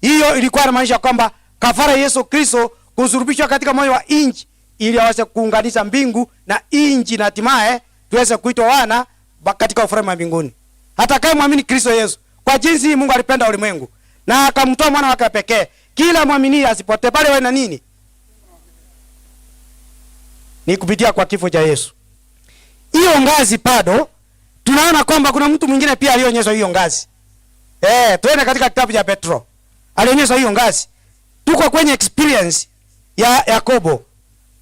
Hiyo ilikuwa inamaanisha kwamba kafara Yesu Kristo kusulubishwa katika moyo wa inji ili aweze kuunganisha mbingu na inji na hatimaye tuweze kuitwa wana katika ufalme wa mbinguni. Atakaye muamini Kristo Yesu, kwa jinsi Mungu alipenda ulimwengu na akamtoa mwana wake pekee, kila mwamini asipotee bali awe na nini? Ni kupitia kwa kifo cha Yesu. Hiyo ngazi bado tunaona kwamba kuna mtu mwingine pia alionyeshwa hiyo ngazi. Tuende katika kitabu cha Petro. Alionyeshwa hiyo ngazi. Tuko kwenye experience ya Yakobo.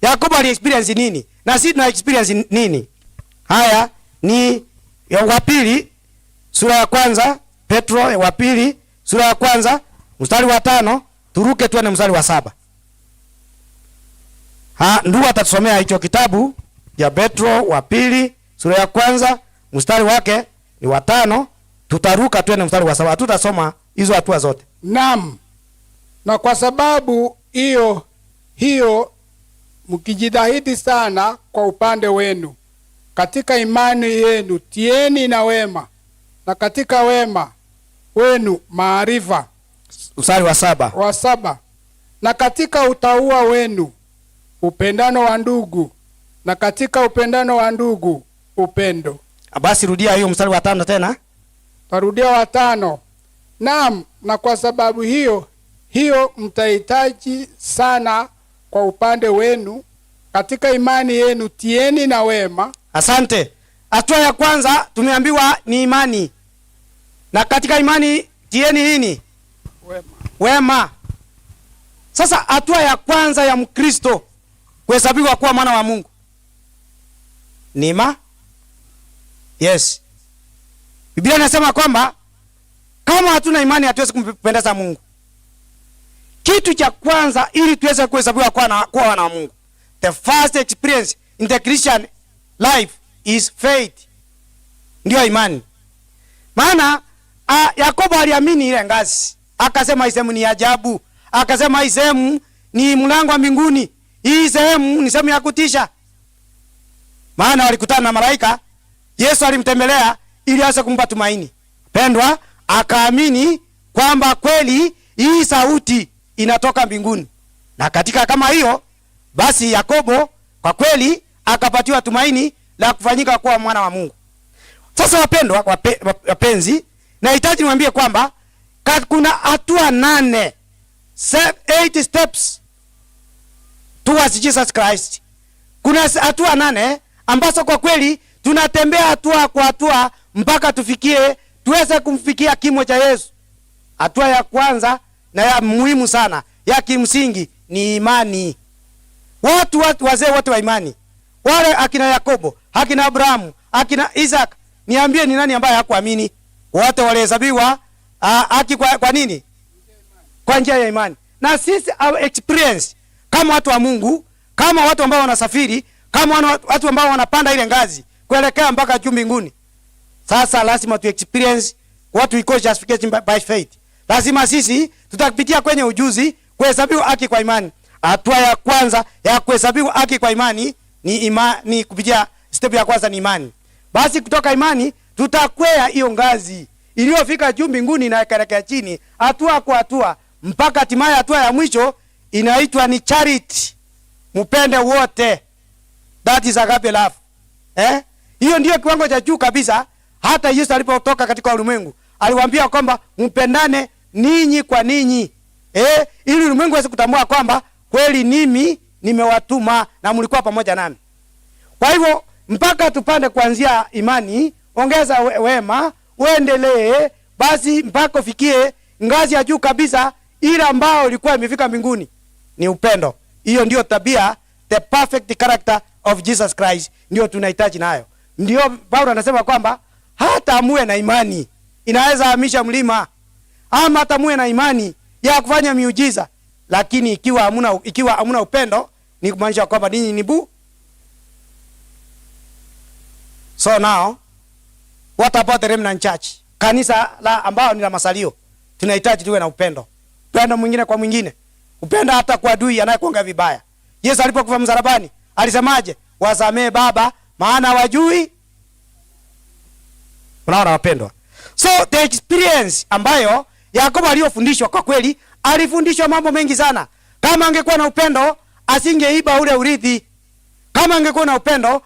Yakobo ali experience nini? Na sisi tuna experience nini? Haya ni ya wa pili sura ya kwanza, Petro wa pili sura ya kwanza mstari wa 5, turuke tuende mstari wa 7. Ndugu atatusomea hicho kitabu ya Petro wa pili sura ya kwanza mstari wake ni wa 5, tutaruka tuende mstari wa 7. Tutasoma hizo hatua zote. Naam. Na kwa sababu hiyo mkijitahidi sana kwa upande wenu katika imani yenu tieni na wema, na katika wema wenu maarifa. Mstari wa 7. Wa 7. Na katika utauwa wenu upendano wa ndugu, na katika upendano wa ndugu upendo. Basi rudia hiyo mstari wa 5 tena. Tarudia wa 5. Naam, na kwa sababu hiyo mtahitaji sana kwa upande wenu katika imani yenu tieni na wema. Asante. Hatua ya kwanza tumeambiwa ni imani. Na katika imani tieni nini? Wema. Wema. Sasa hatua ya kwanza ya Mkristo kuhesabiwa kuwa mwana wa Mungu ni ma? Yes. Biblia inasema kwamba kama hatuna imani hatuwezi kumpendeza Mungu. Kitu cha kwanza ili tuweze kuhesabiwa kuwa wana wa Mungu, the first experience in the Christian life is faith. Ndio imani. Maana Yakobo aliamini ile ngazi. Akasema hii sehemu ni ajabu. Akasema hii sehemu ni mlango wa mbinguni. Hii sehemu ni sehemu ya kutisha. Maana walikutana na malaika, Yesu alimtembelea ili aweze kumpa tumaini. Pendwa, akaamini kwamba kweli hii sauti inatoka mbinguni. Na katika kama hiyo, basi Yakobo kwa kweli akapatiwa tumaini la kufanyika kuwa mwana wa Mungu. Sasa wapendwa, wapenzi, nahitaji niwaambie kwamba kuna hatua 8, 8 steps towards Jesus Christ. Kuna hatua 8 ambazo kwa kweli tunatembea hatua kwa hatua mpaka tuweze kumfikia kimo cha Yesu. Hatua ya kwanza na ya muhimu sana, ya kimsingi ni imani. Watu wazee wote wa imani, wale akina Yakobo, akina Abrahamu, akina Isaac, niambie ni nani ambaye hakuamini? Wote walihesabiwa haki kwa nini? Kwa njia ya imani. Na sisi our experience kama watu wa Mungu, kama watu ambao wanasafiri, kama watu ambao wanapanda ile ngazi kuelekea mpaka juu mbinguni. Sasa lazima tu experience what we call justification by faith. Lazima sisi tutapitia kwenye ujuzi kuhesabiwa haki kwa imani. Hatua ya kwanza ya kuhesabiwa haki kwa imani ni imani, kupitia step ya kwanza ni imani. Basi kutoka imani tutakwea hiyo ngazi iliyofika juu mbinguni na ikaelekea chini hatua kwa hatua mpaka hatimaye hatua ya mwisho inaitwa ni charity. Mpende wote. That is agape love. Hiyo ndiyo kiwango cha juu kabisa. Hata Yesu alipotoka katika ulimwengu aliwaambia kwamba mpendane ninyi kwa ninyi. Ili ulimwengu uweze kutambua kwamba kweli mimi nimewatuma na mlikuwa pamoja nami. Kwa hivyo mpaka tupande kuanzia imani, ongeza wema, uendelee basi mpaka ufikie ngazi ya juu kabisa ile ambayo ilikuwa imefika mbinguni, ni upendo. Hiyo ndio tabia, the perfect character of Jesus Christ, ndio tunahitaji nayo. Ndio Paulo anasema kwamba hata muwe na imani inaweza hamisha mlima, ama hata muwe na imani ya kufanya miujiza, lakini ikiwa hamuna upendo ni kumaanisha kwamba ninyi ni bu. So now What about the remnant church? Kanisa la ambao ni la masalio. Tunahitaji tuwe na upendo. Upendo mwingine kwa mwingine. Upendo hata kwa adui anayekuongea vibaya. Yesu alipokufa msalabani, alisemaje? Wasamee Baba, maana wajui. Unaona wapendwa? So the experience ambayo Yakobo aliyofundishwa, kwa kweli alifundishwa mambo mengi sana. Kama angekuwa na upendo asingeiba ule urithi. Kama angekuwa na upendo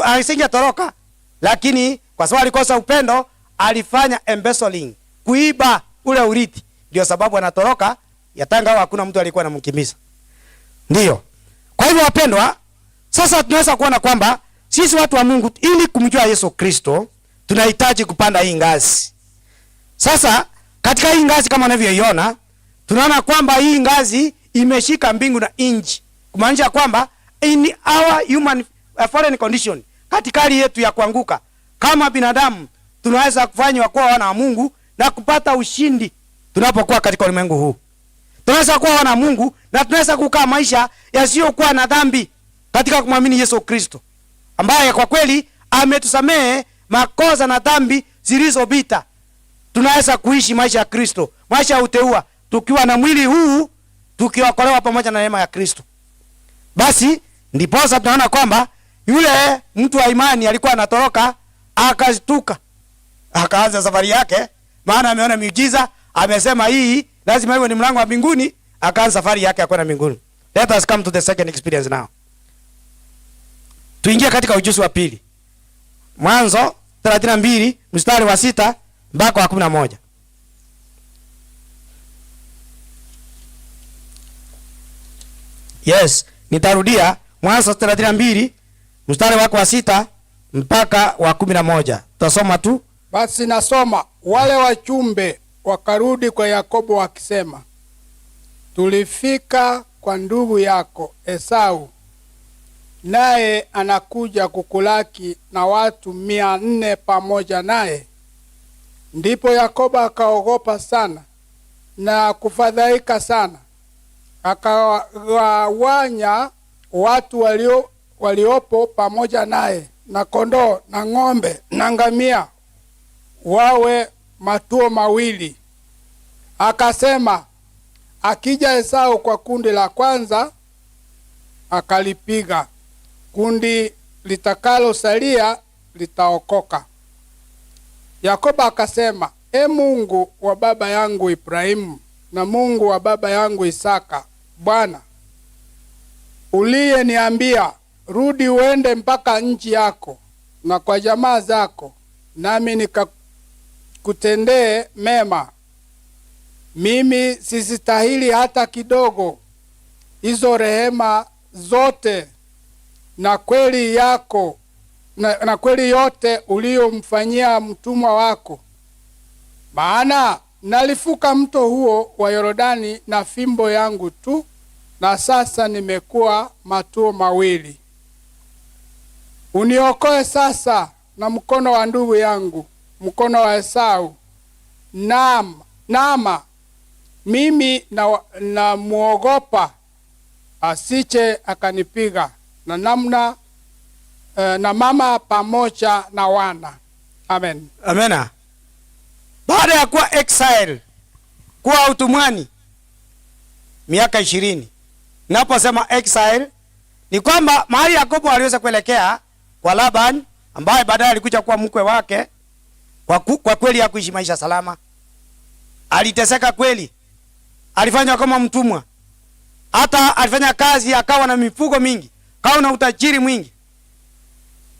asingetoroka. Lakini kwa sababu alikosa upendo, alifanya embezzling, kuiba ule urithi. Ndio sababu anatoroka, yatanga hakuna mtu alikuwa anamkimbiza. Ndio. Kwa hivyo wapendwa, sasa tunaweza kuona kwamba sisi watu wa Mungu, ili kumjua Yesu Kristo, tunahitaji kupanda hii ngazi. Sasa katika hii ngazi kama unavyoiona, tunaona kwamba hii ngazi imeshika mbingu na nchi. Kumaanisha kwamba in our human foreign condition, katika hali yetu ya kuanguka kama binadamu, tunaweza kufanywa kuwa wana wa Mungu na kupata ushindi tunapokuwa katika ulimwengu huu. Tunaweza kuwa wana wa Mungu na tunaweza kukaa maisha yasiyokuwa na dhambi katika kumwamini Yesu Kristo, ambaye kwa kweli ametusamehe makosa na dhambi zilizopita. Tunaweza kuishi maisha ya Kristo, maisha ya uteua, tukiwa na mwili huu, tukiokolewa pamoja na neema ya Kristo. Basi ndiposa tunaona kwamba yule mtu wa imani alikuwa anatoroka, akashtuka, akaanza safari yake, maana ameona miujiza, amesema hii lazima iwe ni mlango wa mbinguni, akaanza safari yake ya kwenda mbinguni. Let us come to the second experience now. Tuingie katika ujuzi wa pili. Mwanzo 32 mstari wa 6 mpaka wa 11. Yes, nitarudia Mwanzo 32 mstari wako wa 6 mpaka wa 11. Tutasoma tu. Basi nasoma, wale wachumbe wakarudi kwa Yakobo wakisema, tulifika kwa ndugu yako Esau, naye anakuja kukulaki na watu 400 pamoja naye. Ndipo Yakobo akaogopa sana na kufadhaika sana, akawagawanya watu waliopo pamoja naye, na kondoo na ng'ombe na ngamia, wawe matuo mawili. Akasema, akija Esau kwa kundi la kwanza akalipiga, kundi litakalosalia litaokoka. Yakobo akasema, E Mungu wa baba yangu Ibrahimu na Mungu wa baba yangu Isaka, Bwana uliyeniambia, rudi uende mpaka nchi yako na kwa jamaa zako, nami nikakutendee mema. Mimi sisitahili hata kidogo hizo rehema zote na kweli yako na kweli yote uliyomfanyia mtumwa wako. Maana nalifuka mto huo wa Yordani na fimbo yangu tu, na sasa nimekuwa matuo mawili. Uniokoe sasa na mkono wa ndugu yangu, mkono wa Esau. Naam, nama mimi namuogopa asiche akanipiga na namna na mama pamoja na wana. Amen. Amena. Baada ya kuwa exile, kuwa utumwani miaka 20. Naposema exile ni kwamba mahali Yakobo aliweza kuelekea kwa Laban, ambaye baadaye alikuja kuwa mkwe wake, kwa kweli hakuishi maisha salama. Aliteseka kweli. Alifanywa kama mtumwa. Hata alifanya kazi akawa na mifugo mingi, akawa na utajiri mwingi.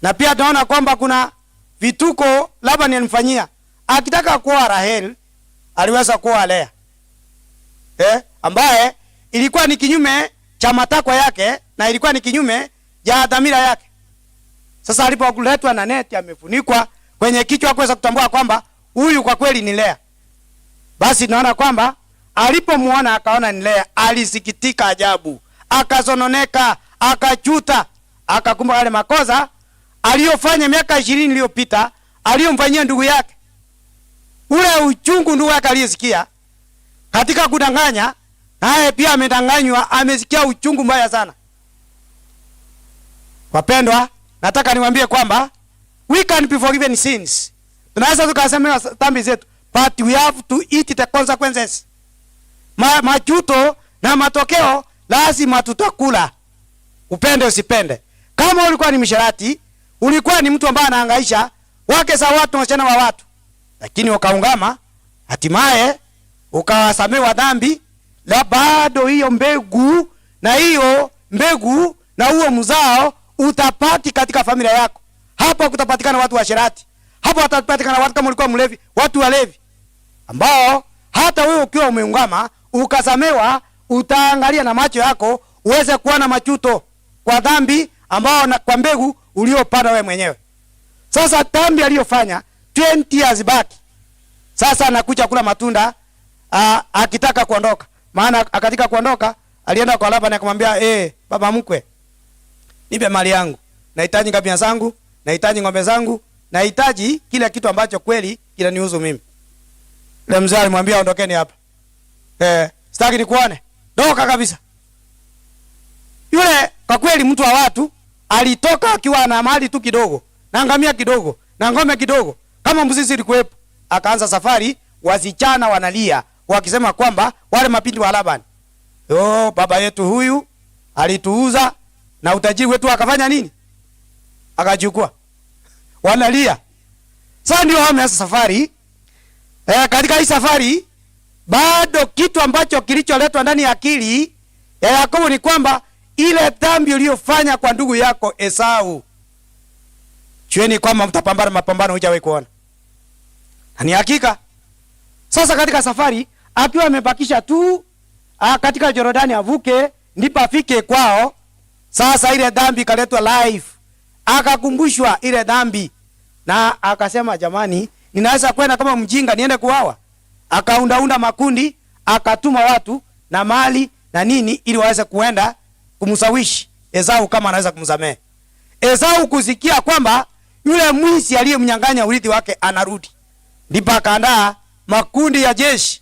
Na pia tunaona kwamba kuna vituko Laban alimfanyia. Akitaka kuoa Rahel, aliweza kuoa Lea. Ambaye ilikuwa ni kinyume cha matakwa yake na ilikuwa ni kinyume cha dhamira yake. Sasa alipoletwa na neti amefunikwa kwenye kichwa kuweza kutambua kwamba huyu kwa kweli ni Lea. Basi tunaona kwamba alipomuona akaona ni Lea, alisikitika ajabu, akasononeka, akajuta, akakumbuka yale makosa aliyofanya miaka 20 iliyopita, aliyomfanyia ndugu yake. Ule uchungu ndugu yake aliyesikia katika kudanganya, naye pia amedanganywa, amesikia uchungu mbaya sana. Wapendwa, nataka niwaambie kwamba we can be forgiven sins. Tunaweza tukasamehewa dhambi zetu, but we have to eat the consequences. Majuto na matokeo lazima tutakula, upende usipende. Kama ulikuwa ni msherati, ulikuwa ni mtu ambaye anahangaisha wake za watu, wasichana wa watu, lakini ukaungama, hatimaye ukawasamewa dhambi, la bado hiyo mbegu na hiyo mbegu na huo mzao utapati katika familia yako. Hapo kutapatikana watu washerati, hapo watapatikana watu, kama ulikuwa mlevi, watu walevi ambao hata wewe ukiwa umeungama ukasamewa, utaangalia na macho yako uweze kuona machuto kwa dhambi ambao na kwa mbegu uliopanda wewe mwenyewe. Sasa dhambi aliyofanya 20 years back, sasa anakuja kula matunda akitaka kuondoka. Maana akatika kuondoka, alienda kwa Labani akamwambia, baba mkwe, nipe mali yangu, nahitaji ngamia zangu, nahitaji ng'ombe zangu, nahitaji kila kitu ambacho kweli kinanihusu mimi. Yule mzee alimwambia, ondokeni hapa, sitaki nikuone, doka kabisa. Yule kwa kweli mtu wa watu alitoka akiwa na mali tu kidogo, na ngamia kidogo, na ng'ombe kidogo, kama mbuzi zilikuwepo. Akaanza safari, wasichana wanalia wakisema kwamba wale mapindi wa Labani, yo baba yetu huyu alituuza na utajiri wetu akafanya nini? Akachukua. Wanalia. Sasa ndio wameanza safari. Katika hii safari bado kitu ambacho kilicholetwa ndani ya akili ya Yakobo ni kwamba ile dhambi uliyofanya kwa ndugu yako Esau, jueni kwamba mtapambana mapambano hujawahi kuona. Na ni hakika. Sasa katika safari akiwa amebakisha tu katika Jordani avuke ndipo afike kwao. Sasa ile dhambi ikaletwa live, akakumbushwa ile dhambi na akasema, jamani, ninaweza kwenda kama mjinga niende kuuawa. Akaundaunda makundi, akatuma watu na mali na nini ili waweze kuenda kumshawishi Esau kama anaweza kumsamehe. Esau kusikia kwamba yule mwizi aliyemnyang'anya urithi wake anarudi, ndipo akaandaa makundi ya jeshi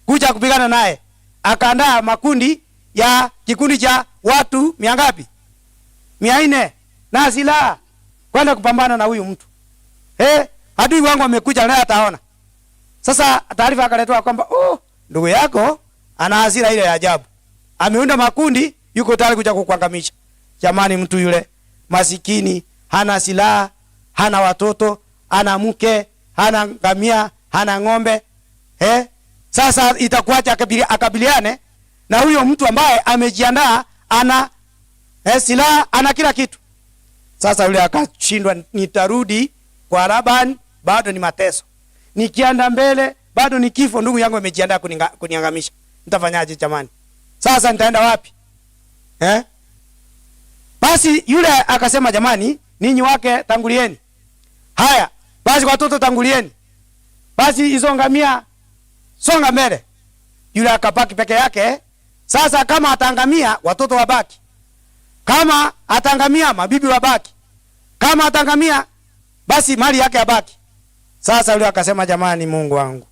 kuja kupigana naye. Akaandaa makundi ya kikundi cha watu mia ngapi? 400 na silaha kwenda kupambana na huyu mtu. Adui wangu amekuja naye ataona. Sasa taarifa akaletwa kwamba ndugu yako ana hasira ile ya ajabu. Ameunda makundi, yuko tayari kuja kukuangamisha. Jamani, mtu yule masikini, hana silaha, hana watoto, hana mke, hana ngamia, hana ng'ombe. Sasa itakuacha akabiliane na huyo mtu ambaye amejiandaa, ana silaha, ana kila kitu. Sasa yule akashindwa, nitarudi kwa Laban bado ni mateso. Nikienda mbele bado ni kifo, ndugu yangu amejiandaa kuniangamisha. Nitafanyaje jamani? Sasa nitaenda wapi? Basi yule akasema, jamani, ninyi wake tangulieni. Haya, basi watoto tangulieni. Basi hizo ngamia songa mbele. Yule akabaki peke yake. Sasa kama ataangamia watoto wabaki. Kama ataangamia mabibi wabaki. Kama ataangamia basi mali yake yabaki. Sasa yule akasema, jamani, Mungu wangu,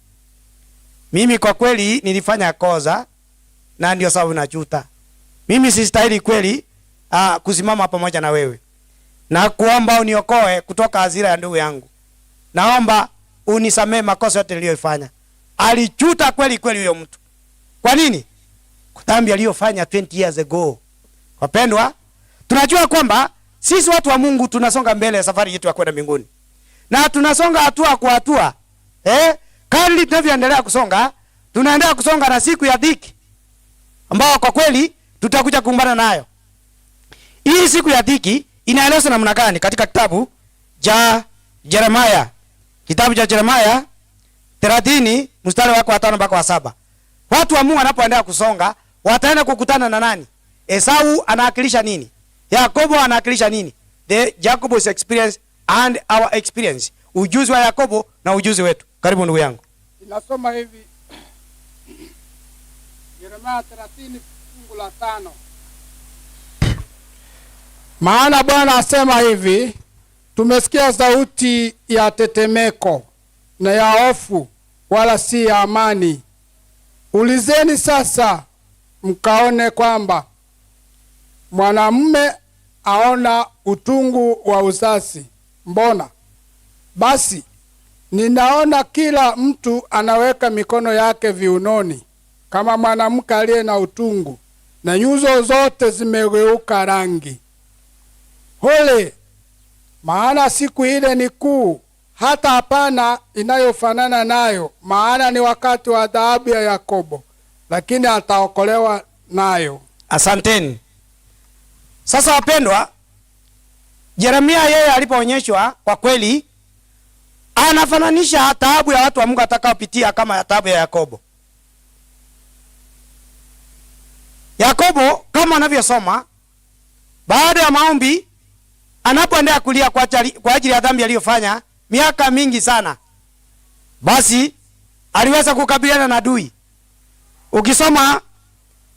mimi kwa kweli nilifanya kosa na ndio sababu najuta. Mimi sistahili kweli kusimama pamoja na wewe. Na kuomba uniokoe kutoka hasira ya ndugu yangu. Naomba unisamee makosa yote niliyofanya. Alijuta kweli kweli huyo mtu. Kwa nini? Kwa dhambi aliyofanya 20 years ago. Wapendwa, tunajua kwamba sisi watu wa Mungu tunasonga mbele ya safari yetu ya kwenda mbinguni. Na tunasonga hatua kwa hatua. Kadri tunavyoendelea kusonga, tunaendelea kusonga na siku ya dhiki ambao kwa kweli tutakuja kukumbana nayo. Hii siku ya dhiki inaelezwa namna gani katika kitabu cha Yeremia? Kitabu cha Yeremia 30 mstari wake wa 5 mpaka wa 7. Watu wa Mungu wanapoendelea kusonga, wataenda kukutana na nani? Esau anawakilisha nini? Yakobo anawakilisha nini? The Jacob's experience and our experience. Ujuzi wa Yakobo na ujuzi wetu. Karibu ndugu yangu. Inasoma hivi, Yeremia 30 fungu la 5. Maana Bwana asema hivi, tumesikia sauti ya tetemeko na ya hofu, wala si ya amani. Ulizeni sasa mkaone kwamba mwanamume aona utungu wa uzazi. Mbona basi Ninaona kila mtu anaweka mikono yake viunoni kama mwanamke aliye na utungu, na nyuso zote zimegeuka rangi. Hole, maana siku ile ni kuu, hata hapana inayofanana nayo, maana ni wakati wa adhabu ya Yakobo, lakini ataokolewa nayo. Asanteni. Sasa wapendwa, Yeremia yeye alipoonyeshwa kwa kweli anafananisha taabu ya watu wa Mungu atakaopitia kama taabu ya Yakobo. Yakobo kama anavyosoma, baada ya maombi, anapoendelea kulia kwa ajili ya dhambi aliyofanya miaka mingi sana, basi aliweza kukabiliana na adui. Ukisoma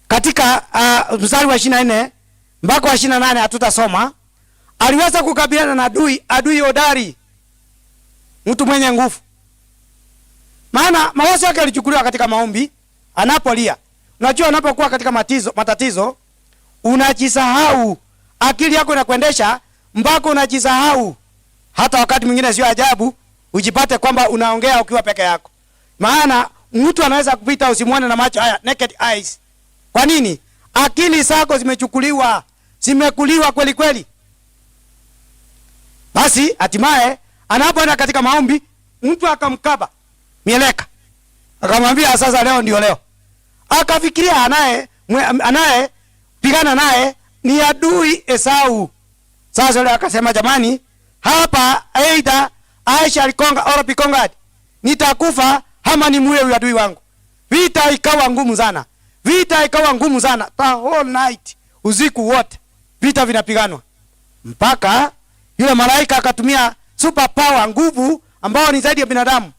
katika mstari wa 24 mpaka wa 28 hatutasoma. Aliweza kukabiliana na adui, adui hodari, mtu mwenye nguvu. Maana mawazo yake yalichukuliwa katika maombi anapolia. Unajua, unapokuwa katika matatizo unajisahau, akili yako inakuendesha mpaka unajisahau. Hata wakati mwingine sio ajabu ujipate kwamba unaongea ukiwa peke yako. Maana mtu anaweza kupita usimuone na macho haya, naked eyes. Kwa nini? Akili zako zimechukuliwa, zimekuliwa kweli kweli. Basi hatimaye anapoenda katika maombi, mtu akamkaba mieleka, akamwambia sasa leo ndio leo. Akafikiria anaye pigana naye ni adui Esau. Sasa yule akasema, jamani, hapa either I shall conquer or be conquered, nitakufa ama ni muue huyu adui wangu. Vita ikawa ngumu sana, vita ikawa ngumu sana, the whole night, usiku wote vita vinapiganwa, mpaka yule malaika akatumia super power, nguvu ambao ni zaidi ya binadamu,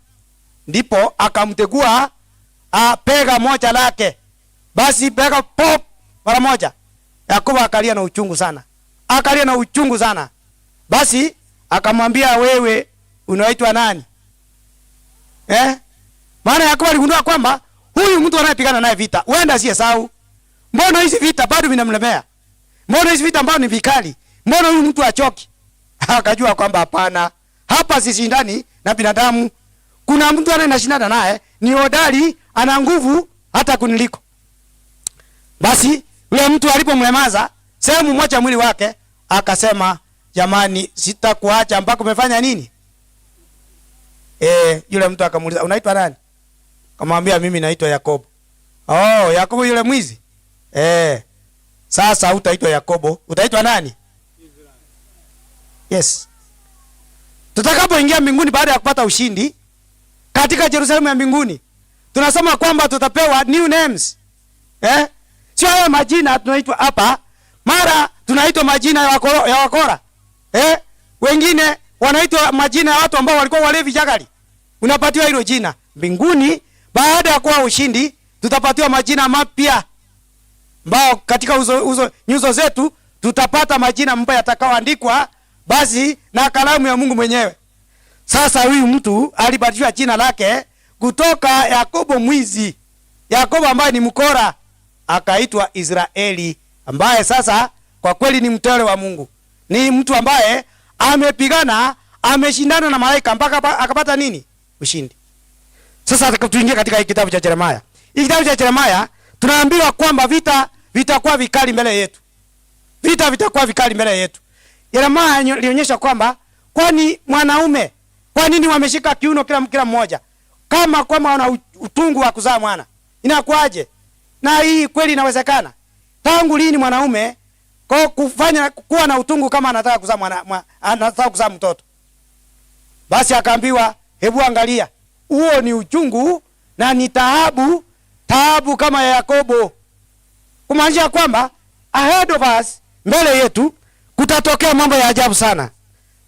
ndipo akamtegua bega moja lake. Basi bega pop mara moja. Yakobo akalia na uchungu sana, akalia na uchungu sana. Basi akamwambia, wewe unaitwa nani? Maana Yakobo aligundua kwamba huyu mtu anayepigana naye vita huenda si Esau. Mbona hizi vita bado vinamlemea? Mbona hizi vita ambao ni vikali? Mbona huyu mtu achoki? Akajua kwamba hapana, hapa sishindani na binadamu. Kuna mtu anayeshindana naye ni hodari, ana nguvu hata kuniliko. Basi yule mtu alipomlemaza sehemu moja mwili wake, akasema, jamani, sitakuacha mpaka umefanya nini? Yule mtu akamuuliza, unaitwa nani? Akamwambia, mimi naitwa Yakobo. Oh, Yakobo yule mwizi? Sasa hutaitwa Yakobo, utaitwa nani? Yes. Tutakapoingia mbinguni baada ya kupata ushindi katika Yerusalemu ya mbinguni, tunasoma kwamba tutapewa new names. Sio haya majina tunaitwa hapa, mara tunaitwa majina ya wakora. Wengine wanaitwa majina ya watu ambao walikuwa walevi jagali. Unapatiwa hilo jina. Mbinguni baada ya kuwa ushindi tutapatiwa majina mapya, ambao katika nyuso zetu tutapata majina mpya yatakayoandikwa basi na kalamu ya Mungu mwenyewe. Sasa huyu mtu alibadilishwa jina lake kutoka Yakobo mwizi, Yakobo ambaye ni mkora, akaitwa Israeli, ambaye sasa kwa kweli ni mteule wa Mungu. Ni mtu ambaye amepigana, ameshindana na malaika mpaka akapata nini? Ushindi. Sasa tuingie katika hiki kitabu cha Yeremia. Hiki kitabu cha Yeremia tunaambiwa kwamba vita vitakuwa vikali mbele yetu. Vita vitakuwa vikali mbele yetu. Yeremia alionyesha kwamba kwani mwanaume, kwa nini wameshika kiuno kila mmoja? Kama kwamba wana utungu wa kuzaa mwana. Inakuaje? Na hii kweli inawezekana? Tangu lini mwanaume kwa kufanya kuwa na utungu kama anataka kuzaa mwana, anataka kuzaa mtoto? Basi akaambiwa, hebu angalia, huo ni uchungu na ni taabu, taabu kama ya Yakobo. Kumaanisha kwamba ahead of us, mbele yetu kutatokea mambo ya ajabu sana.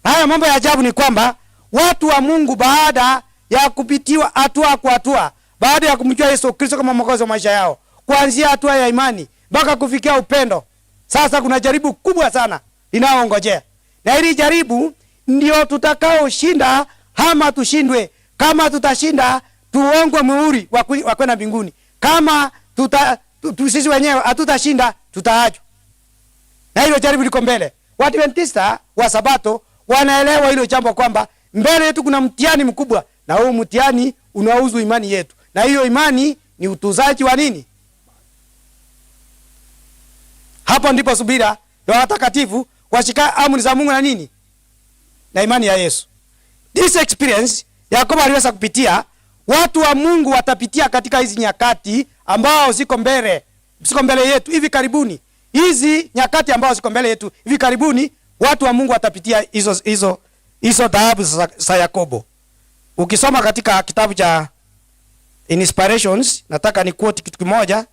Haya mambo ya ajabu ni kwamba watu wa Mungu baada ya kupitiwa hatua kwa hatua, baada ya kumjua Yesu Kristo kama Mwokozi wa maisha yao, kuanzia hatua ya imani mpaka kufikia upendo, sasa kuna jaribu kubwa sana linaongojea. Na hili jaribu ndio tutakaoshinda ama tushindwe. Kama tutashinda, tuongwe muhuri wa kwenda mbinguni. Kama sisi wenyewe hatutashinda, tutaachwa. Na hilo jaribu liko mbele. Waadventista wa Sabato wanaelewa hilo jambo kwamba mbele yetu kuna mtihani mkubwa Na huu mtihani unahusu imani yetu, na hiyo imani ni utuzaji wa nini? Hapo ndipo subira ya watakatifu washika amri za Mungu na nini? Na imani ya Yesu. This experience Yakobo aliweza kupitia, watu wa Mungu watapitia katika hizi nyakati ambao ziko mbele yetu hivi karibuni. Hizi nyakati ambao ziko mbele yetu hivi karibuni, watu wa Mungu watapitia hizo taabu za Yakobo. Ukisoma katika kitabu cha Inspirations, nataka ni quote kitu kimoja.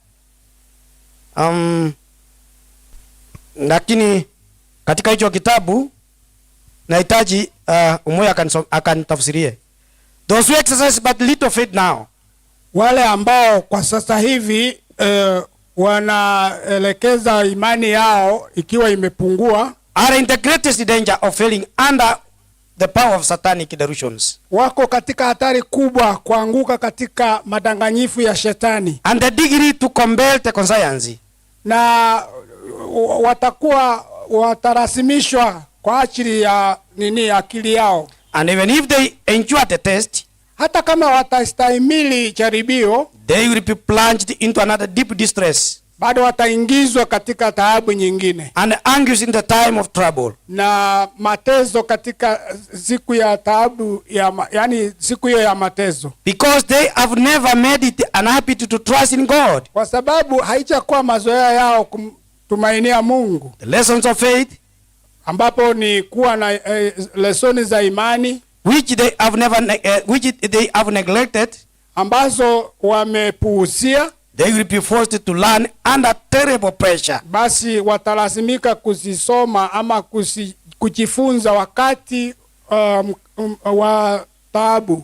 Lakini katika hicho kitabu nahitaji umoja akanitafsirie. Those who exercise but little faith now Wale ambao kwa sasa hivi wanaelekeza imani yao ikiwa imepungua, are in the greatest danger of failing under the power of satanic delusions wako katika hatari kubwa kuanguka katika madanganyifu ya shetani, and the degree to compel the conscience na watakuwa watarasimishwa kwa ajili ya nini? Akili yao. And even if they endure the test, Hata kama watastahimili jaribio, they will be plunged into another deep distress bado wataingizwa katika taabu nyingine and anguish in the time of trouble. Na mateso katika siku ya taabu yani siku hiyo ya mateso, Because they have never made it an habit to trust in God. Kwa sababu haijakuwa mazoea yao kumtumainia Mungu, The lessons of faith, ambapo ni kuwa na lesoni za imani which they have never, ne- which they have neglected, ambazo wamepuuzia, they will be forced to learn under terrible pressure. Basi watalazimika kuzisoma ama kujifunza wakati wa taabu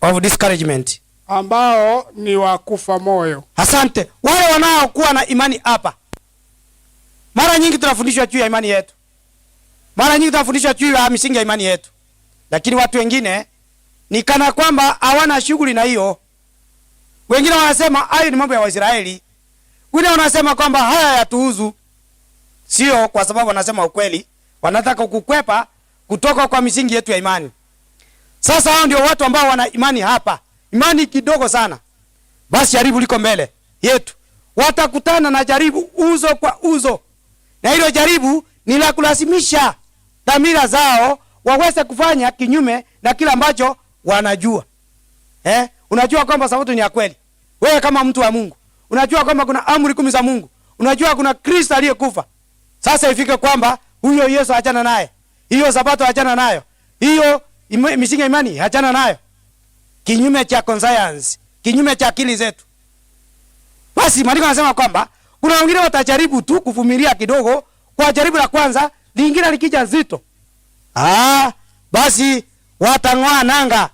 of discouragement. Ambao ni wa kufa moyo. Asante. Wale wanaokuwa na imani hapa, mara nyingi tunafundishwa juu ya imani yetu, mara nyingi tunafundishwa juu ya misingi ya imani yetu, lakini watu wengine ni kana kwamba hawana shughuli na hiyo. Wengine wanasema hayo ni mambo ya Waisraeli, wengine wanasema kwamba haya yatuhusu. Sio kwa sababu wanasema ukweli, wanataka kukwepa kutoka kwa misingi yetu ya imani. Sasa hao ndio watu ambao wana imani hapa, imani kidogo sana. Basi jaribu liko mbele yetu, watakutana na jaribu uso kwa uso, na hilo jaribu ni la kulazimisha dhamira zao waweze kufanya kinyume na kile ambacho wanajua. Eh? Unajua kwamba sabato ni ya kweli. Wewe kama mtu wa Mungu, unajua kwamba kuna amri 10 za Mungu. Unajua kuna Kristo aliyekufa. Sasa ifike kwamba huyo Yesu achana naye. Hiyo sabato achana nayo. Hiyo misingi ya imani achana nayo. Kinyume cha conscience, kinyume cha akili zetu. Basi maandiko yanasema kwamba kuna wengine watajaribu tu kuvumilia kidogo kwa jaribu la kwanza, lingine likija zito, basi watang'oa nanga,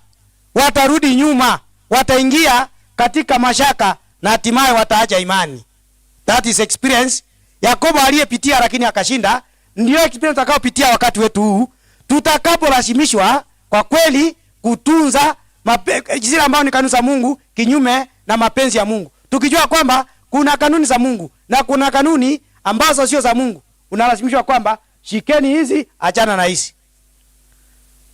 watarudi nyuma, wataingia katika mashaka na hatimaye wataacha imani. That is experience Yakobo aliyepitia lakini akashinda. Ndio experience tutakayopitia wakati wetu huu tutakapolazimishwa kwa kweli kutunza zile ambayo ni kanuni za Mungu kinyume na mapenzi ya Mungu, tukijua kwamba kuna kanuni za Mungu na kuna kanuni ambazo sio za Mungu, unalazimishwa kwamba shikeni hizi, achana na hizi.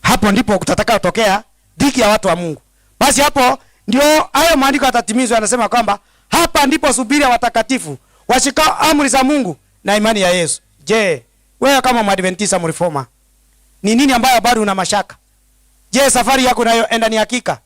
Hapo ndipo kutataka dhiki ya watu wa Mungu. Basi hapo ndio hayo maandiko yatatimizwa, yanasema kwamba hapa ndipo subira ya watakatifu washikao amri za Mungu na imani ya Yesu. Je, wewe kama Mwadventista mreformer, ni nini ambayo bado una mashaka? Je, safari yako unayoenda ni hakika?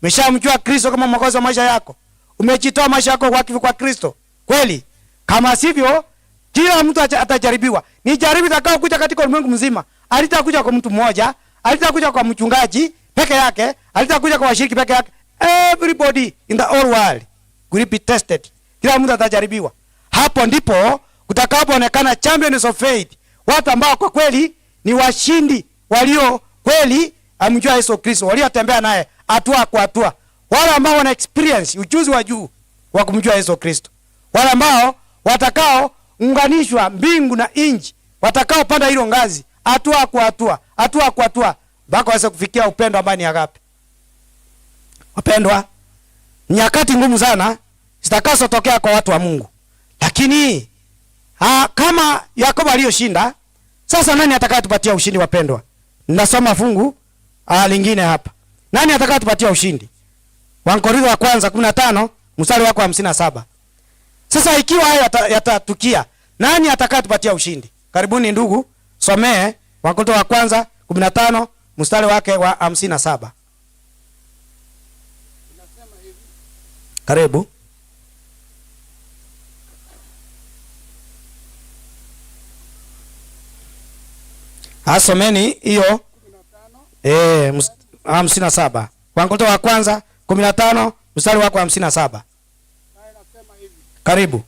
Umeshamjua Kristo kama mwokozi wa maisha yako? Umejitoa maisha yako kwa kwa Kristo? Kweli? Kama sivyo, kila mtu atajaribiwa. Ni jaribu itakao kuja katika ulimwengu mzima. Alitakuja kwa mtu mmoja, alitakuja kwa mchungaji peke yake, alitakuja kwa washiriki peke yake. Everybody in the whole world will be tested. Kila mtu atajaribiwa. Hapo ndipo kutakapoonekana champions of faith, watu ambao kwa kweli ni washindi walio kweli amjua Yesu Kristo, waliotembea naye hatua kwa hatua, wale ambao wana experience ujuzi wa juu wa kumjua Yesu Kristo, wale ambao watakao unganishwa mbingu na nchi, watakaopanda hilo ngazi hatua kwa hatua, hatua kwa hatua, mpaka waweze kufikia upendo ambao ni agape. Wapendwa, nyakati ngumu sana zitakazotokea kwa watu wa Mungu, lakini kama Yakobo aliyoshinda, sasa nani atakayetupatia ushindi, wapendwa? Nasoma fungu lingine hapa. Nani atakayetupatia ushindi? Wakorintho wa kwanza 15 mstari wako 57. Sasa ikiwa hayo yatatukia, nani atakayetupatia ushindi? Karibuni ndugu, somee Wakorintho wa kwanza 15 mstari wake wa 57. Karibu. Asomeni hiyo 57. Wakorintho wa kwanza 15 mstari wako 57. Karibu.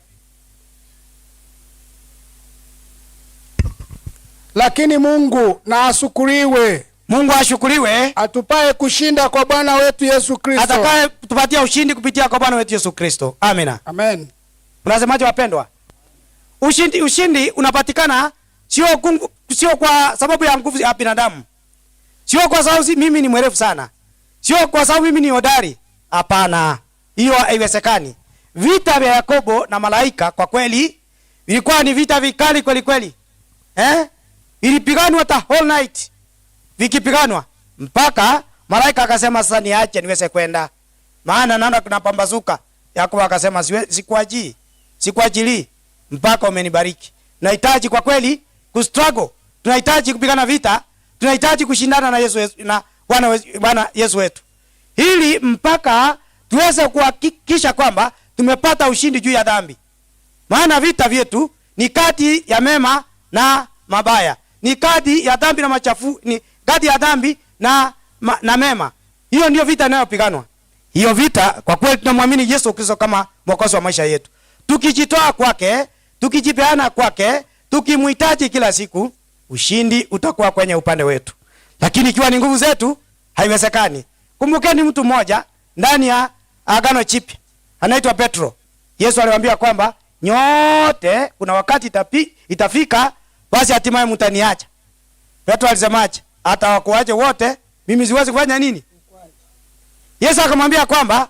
Lakini Mungu na ashukuriwe. Mungu ashukuriwe, atupaye kushinda kwa Bwana wetu Yesu Kristo. Atakaye tupatia ushindi kupitia kwa Bwana wetu Yesu Kristo. Amina. Amen. Unasemaje wapendwa? Ushindi unapatikana sio kwa sababu ya nguvu ya binadamu. Sio kwa sababu mimi ni mwerevu sana. Sio kwa sababu mimi ni hodari. Hapana. Hiyo haiwezekani. Vita vya Yakobo na malaika kwa kweli vilikuwa ni vita vikali kweli kweli. Ilipiganwa the whole night. Vikipiganwa mpaka malaika akasema sasa niache niweze kwenda. Maana naona kuna pambazuka. Yakobo akasema sikuajili mpaka umenibariki. Tunahitaji kwa kweli kustruggle. Tunahitaji kupigana vita. Tunahitaji kushindana na Yesu, na Bwana Yesu wetu. Ili mpaka tuweze kuhakikisha kwamba tumepata ushindi juu ya dhambi. Maana vita vyetu ni kati ya mema na mabaya. Ni kati ya dhambi na machafu, ni kati ya dhambi na mema. Hiyo ndio vita inayopiganwa. Hiyo vita kwa kweli tunamwamini Yesu Kristo kama Mwokozi wa maisha yetu. Tukijitoa kwake, tukijipeana kwake, tukimhitaji kila siku, ushindi utakuwa kwenye upande wetu. Lakini ikiwa ni nguvu zetu, haiwezekani. Kumbukeni mtu mmoja ndani ya Agano Jipya anaitwa Petro. Yesu aliwaambia kwamba nyote kuna wakati itafika basi hatimaye mtaniacha. Petro alisemaje? Hata wakuache wote, mimi siwezi kufanya nini? Yesu akamwambia kwamba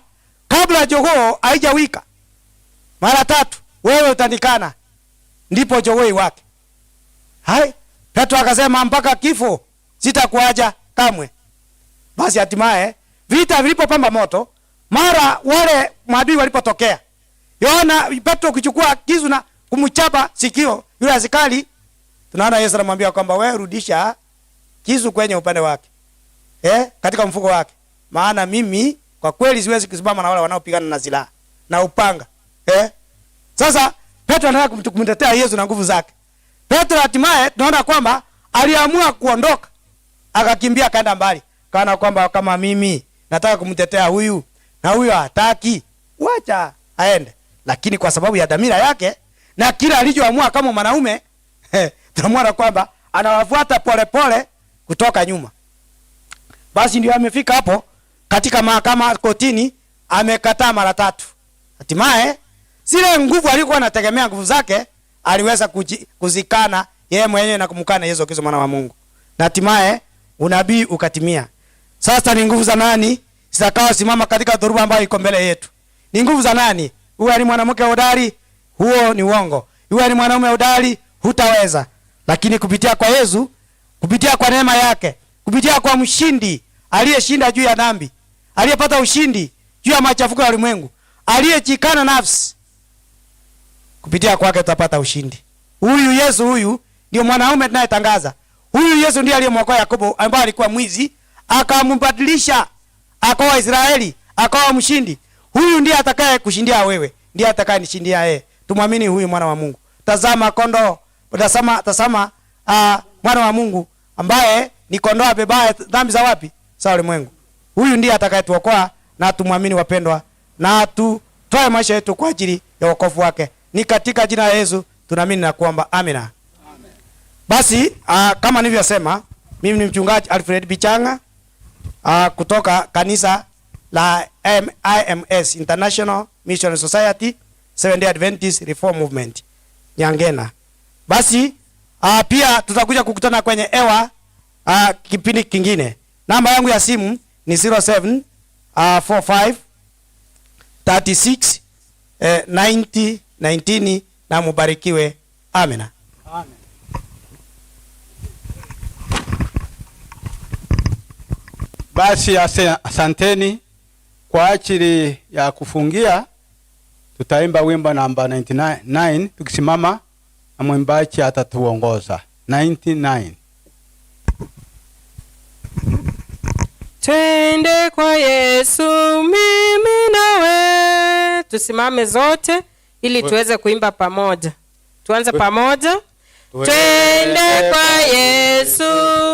kabla jogoo haijawika mara tatu wewe utanikana, ndipo jogoo iwake. Hai, Petro akasema mpaka kifo sitakuacha kamwe. Basi hatimaye vita vilipopamba moto, mara wale maadui walipotokea, Yohana Petro kuchukua kisu na kumchapa sikio yule askari, tunaona Yesu anamwambia kwamba wewe rudisha kisu kwenye upande wake, katika mfuko wake, maana mimi kwa kweli siwezi kusimama na wale wanaopigana na silaha na upanga. Sasa Petro anataka kumtetea Yesu na nguvu zake. Petro hatimaye tunaona kwamba aliamua kuondoka, akakimbia akaenda mbali, kana kwamba kama mimi nataka kumtetea huyu na huyu hataki, wacha aende. Lakini kwa sababu ya dhamira yake na kila alichoamua kama mwanaume, tunamwona kwamba anawafuata pole pole kutoka nyuma. Basi ndio amefika hapo katika mahakama kotini, amekataa mara tatu. Hatimaye zile nguvu alikuwa anategemea nguvu zake aliweza kuzikana yeye mwenyewe na kumkana Yesu Kristo mwana wa Mungu. Na hatimaye unabii ukatimia. Sasa ni nguvu za nani zitakao simama katika dhoruba ambayo iko mbele yetu? Ni nguvu za nani? Uwe ni mwanamke hodari, huo ni uongo. Uwe ni mwanaume hodari, hutaweza. Lakini kupitia kwa Yesu, kupitia kwa neema yake, kupitia kwa mshindi aliyeshinda juu ya dhambi, aliyepata ushindi juu ya machafuko ya ulimwengu, aliyejikana nafsi, kupitia kwake tutapata ushindi. Huyu Yesu huyu ndio mwanaume tunayetangaza. Huyu Yesu ndiye aliyemwokoa Yakobo ambaye alikuwa mwizi, akambadilisha akawa Israeli, akawa mshindi. Huyu ndiye atakaye kushindia wewe, ndiye atakaye nishindia yeye. Tumwamini huyu mwana wa Mungu. Tazama kondoo, tazama mwana wa Mungu ambaye ni kondoo abebaye dhambi za wapi? Za ulimwengu. Huyu ndiye atakayetuokoa, na tumwamini wapendwa, na tutoe maisha yetu kwa ajili ya wokovu wake. Ni katika jina la Yesu tunaamini na kuomba, amina. Amen. Basi kama nilivyosema, mimi ni mchungaji Alfred Bichanga kutoka kanisa la IMS, International Mission Society, Seventh-day Adventist Reform Movement, Nyangena. Basi pia tutakuja kukutana kwenye ewa kipindi kingine. Namba yangu ya simu ni 07 45 36 90 19, na mubarikiwe. Amina. Amen. Basi asanteni kwa ajili ya kufungia. Tutaimba wimbo namba 99 tukisimama, na mwimbaji atatuongoza 99. Twende kwa Yesu mimi nawe. Tusimame zote ili tuweze kuimba pamoja. Tuanze pamoja. Twende kwa Yesu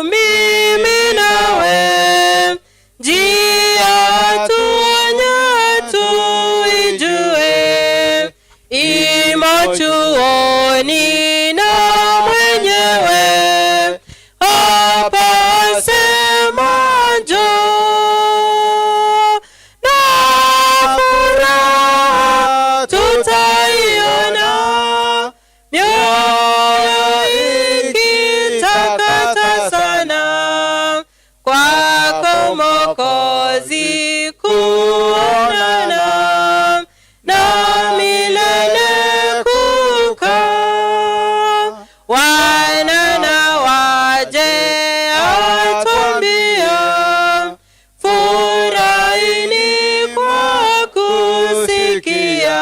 mimi nawe, njia tuonya tuijue, imo chuoni na mwenyewe hapa sema njoo, na furaha tutaiona, mioyo ikitakata sana, kwako Mwokozi kuonana, na milele kukaa. Wana na waje atuambia, furahini kwa kusikia,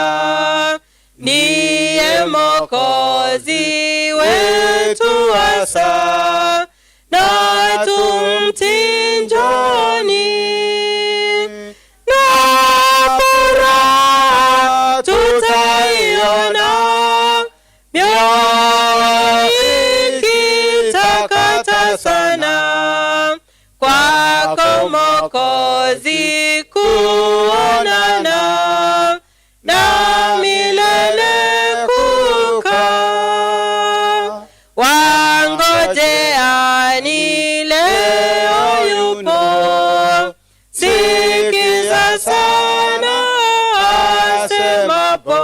ndiye Mwokozi wetu hasa, na tumtii njooni, na furaha tutaiona, mioyo ikitakata sana, kwako Mwokozi kuonana, na milele kukaa. Wangojeani leo yupo, sikiza sana asemapo,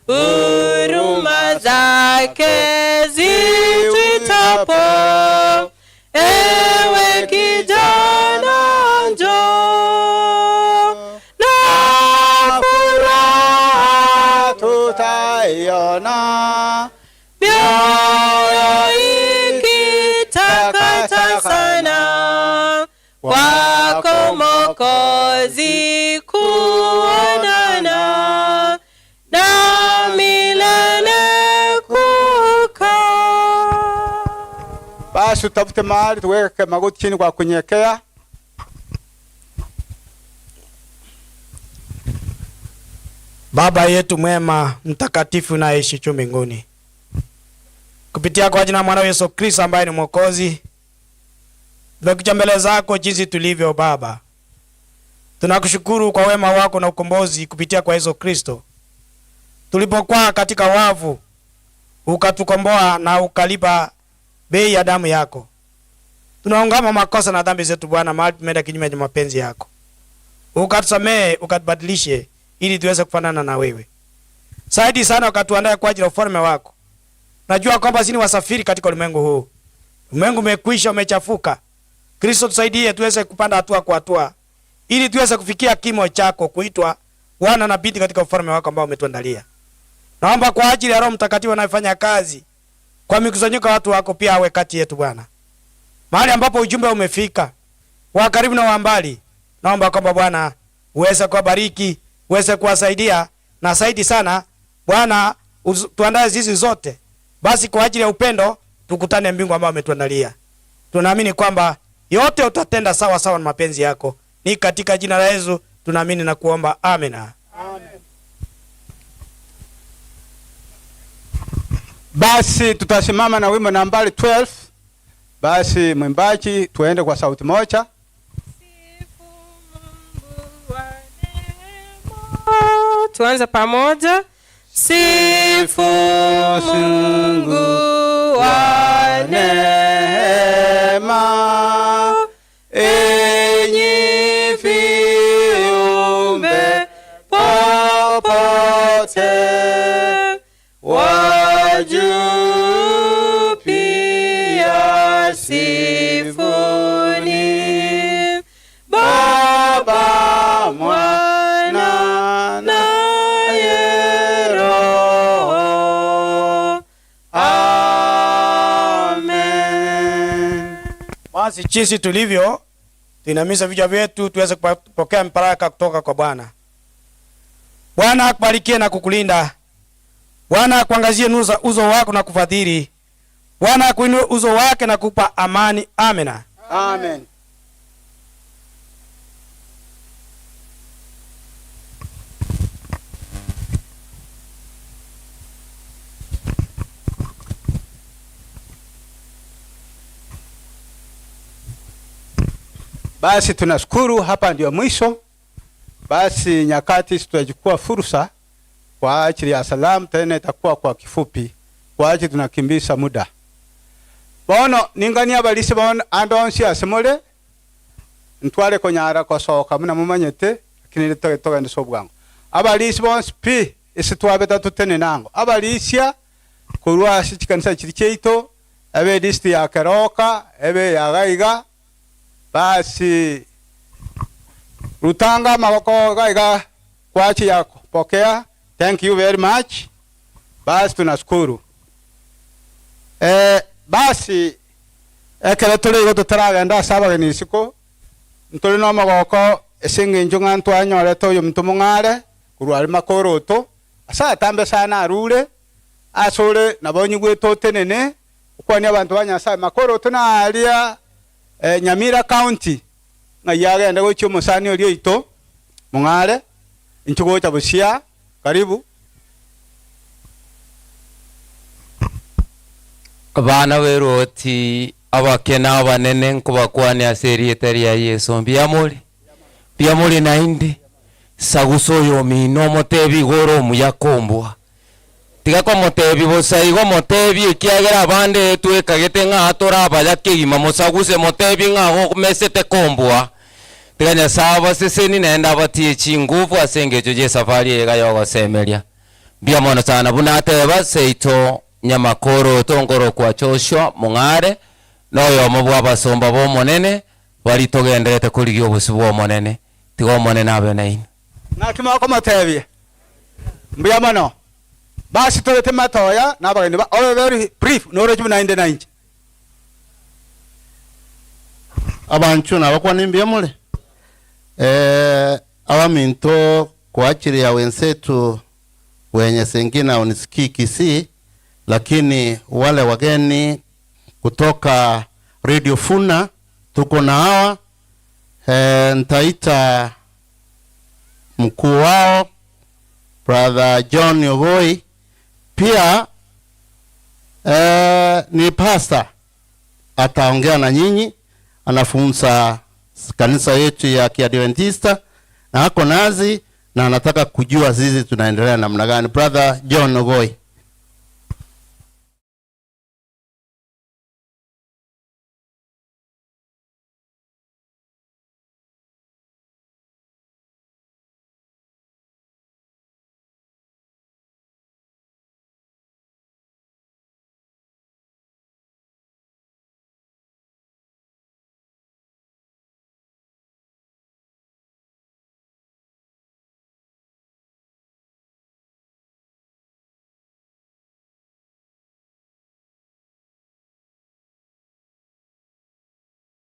huruma zake zituitapo, ewe kijana njoo, na furaha tutaiona, mioyo ikitakata sana, kwako Mwokozi kuonana, na milele kukaa. Basi utafute mahali tuweke magoti chini kwa kunyekea. Baba yetu mwema mtakatifu unayeishi juu mbinguni, kupitia kwa jina la mwanao Yesu Kristo ambaye ni Mwokozi, tumekuja mbele zako jinsi tulivyo. Baba, tunakushukuru kwa wema wako na ukombozi kupitia kwa Yesu Kristo. Tulipokuwa katika wavu, ukatukomboa na ukalipa bei ya damu yako. Tunaungama makosa na dhambi zetu Bwana, mahali tumeenda kinyume cha mapenzi yako. Ukatusamehe, ukatubadilishe ili tuweze kufanana na wewe. Zaidi sana ukatuandae kwa ajili ya ufalme wako. Najua kwamba sisi ni wasafiri katika ulimwengu huu. Ulimwengu umekwisha, umechafuka. Kristo, tusaidie tuweze kupanda hatua kwa hatua ili tuweze kufikia kimo chako, kuitwa wana na binti katika ufalme wako ambao umetuandalia. Naomba kwa ajili ya Roho Mtakatifu anayefanya kazi kwa mikusanyiko ya watu wako, pia awe kati yetu Bwana. Mahali ambapo ujumbe umefika, wa karibu na wa mbali, naomba kwamba Bwana uweze kuwabariki, uweze kuwasaidia, na zaidi sana Bwana tuandae sisi zote basi kwa ajili ya upendo, tukutane mbingu ambayo umetuandalia. Tunaamini kwamba yote utatenda sawa sawa na mapenzi yako. Ni katika jina la Yesu tunaamini na kuomba, amina. Basi tutasimama na wimbo nambari 12. Basi mwimbaji, tuende kwa sauti moja. Tuanze pamoja. Sifu Mungu wa neema, enyi viumbe popote, wa juu pia sifuni, Baba, Mwana naye Roho. Amen. Basi jinsi tulivyo, Tuinamishe vichwa vyetu tuweze kupokea mbaraka kutoka kwa Bwana. Bwana akubarikie na kukulinda. Bwana akuangazie nuru za uso wako na kufadhili. Bwana akuinue uso wake na kukupa amani. Amina. Amen. Basi tunashukuru, hapa ndio mwisho. Basi nyakati tutachukua fursa kwa ajili ya salamu, tena itakuwa kwa kifupi kwa ajili tunakimbiza muda. Bono ningania balisi bono andonsi asemole ntwale konyara kosoka muna mumanyete, lakini toge toge ndiso bwangu. Abalisi bonsi pi isitwabe tutene nango. Abalisia kurwa chikanisa chiri cheito ebe list ya Keroka ebe ya Gaiga. Basi Rutanga maboko Gaiga kwa ajili ya kupokea. Thank you very much. Basi tunashukuru. Basi ekere tuli igo tutaragenda saba ni isiko ntuli no magoko esinge njunga ntwanyore toyo mtu mung'are kurwari makoroto asa tambe sana arure asore nabonyi gweto tenene ukwani abantu banyasa makoroto na aria Nyamira County nga yagenda gochio musani orio ito mung'are inchugo busia karibu. Abana weroti abakena abanene nkubakwane ase erieta ria Yesu mbiamuri mbiamuri naindi saguso oyo mino omotebi igoro omuyakombwa tiga komotebi bosa igo motebi ekiagera abande twekagete ng'a torabaya kegima mosaguse motebi ng'a gomesete kombwa tiga Nyasaye abaseseni naende abatie chinguvu ase engecho ya esafari eye yogosemeria mbia mono sana buna ateba seito nyamakoro tongoro kwa Joshua mung'are noyo omo bwa abasomba ba omonene bari togenderete korigia obosi bwa omonene tiga omonene abe nainwe. Naki mwakomotebia mbuya mono. Basi torete matoya nabageni ba obe very brief norochi buna inde nainche abanchu nabakwana mbuya mure abaminto kwa ajili ya wenzetu wenye sengina unisikii Kisii, lakini wale wageni kutoka Radio Funa tuko na hawa. Nitaita mkuu wao Brother John Ogoi, pia ni pastor, ataongea na nyinyi, anafunza kanisa yetu ya Kiadventista na ako nazi na anataka kujua sisi tunaendelea namna gani. Brother John Ogoi.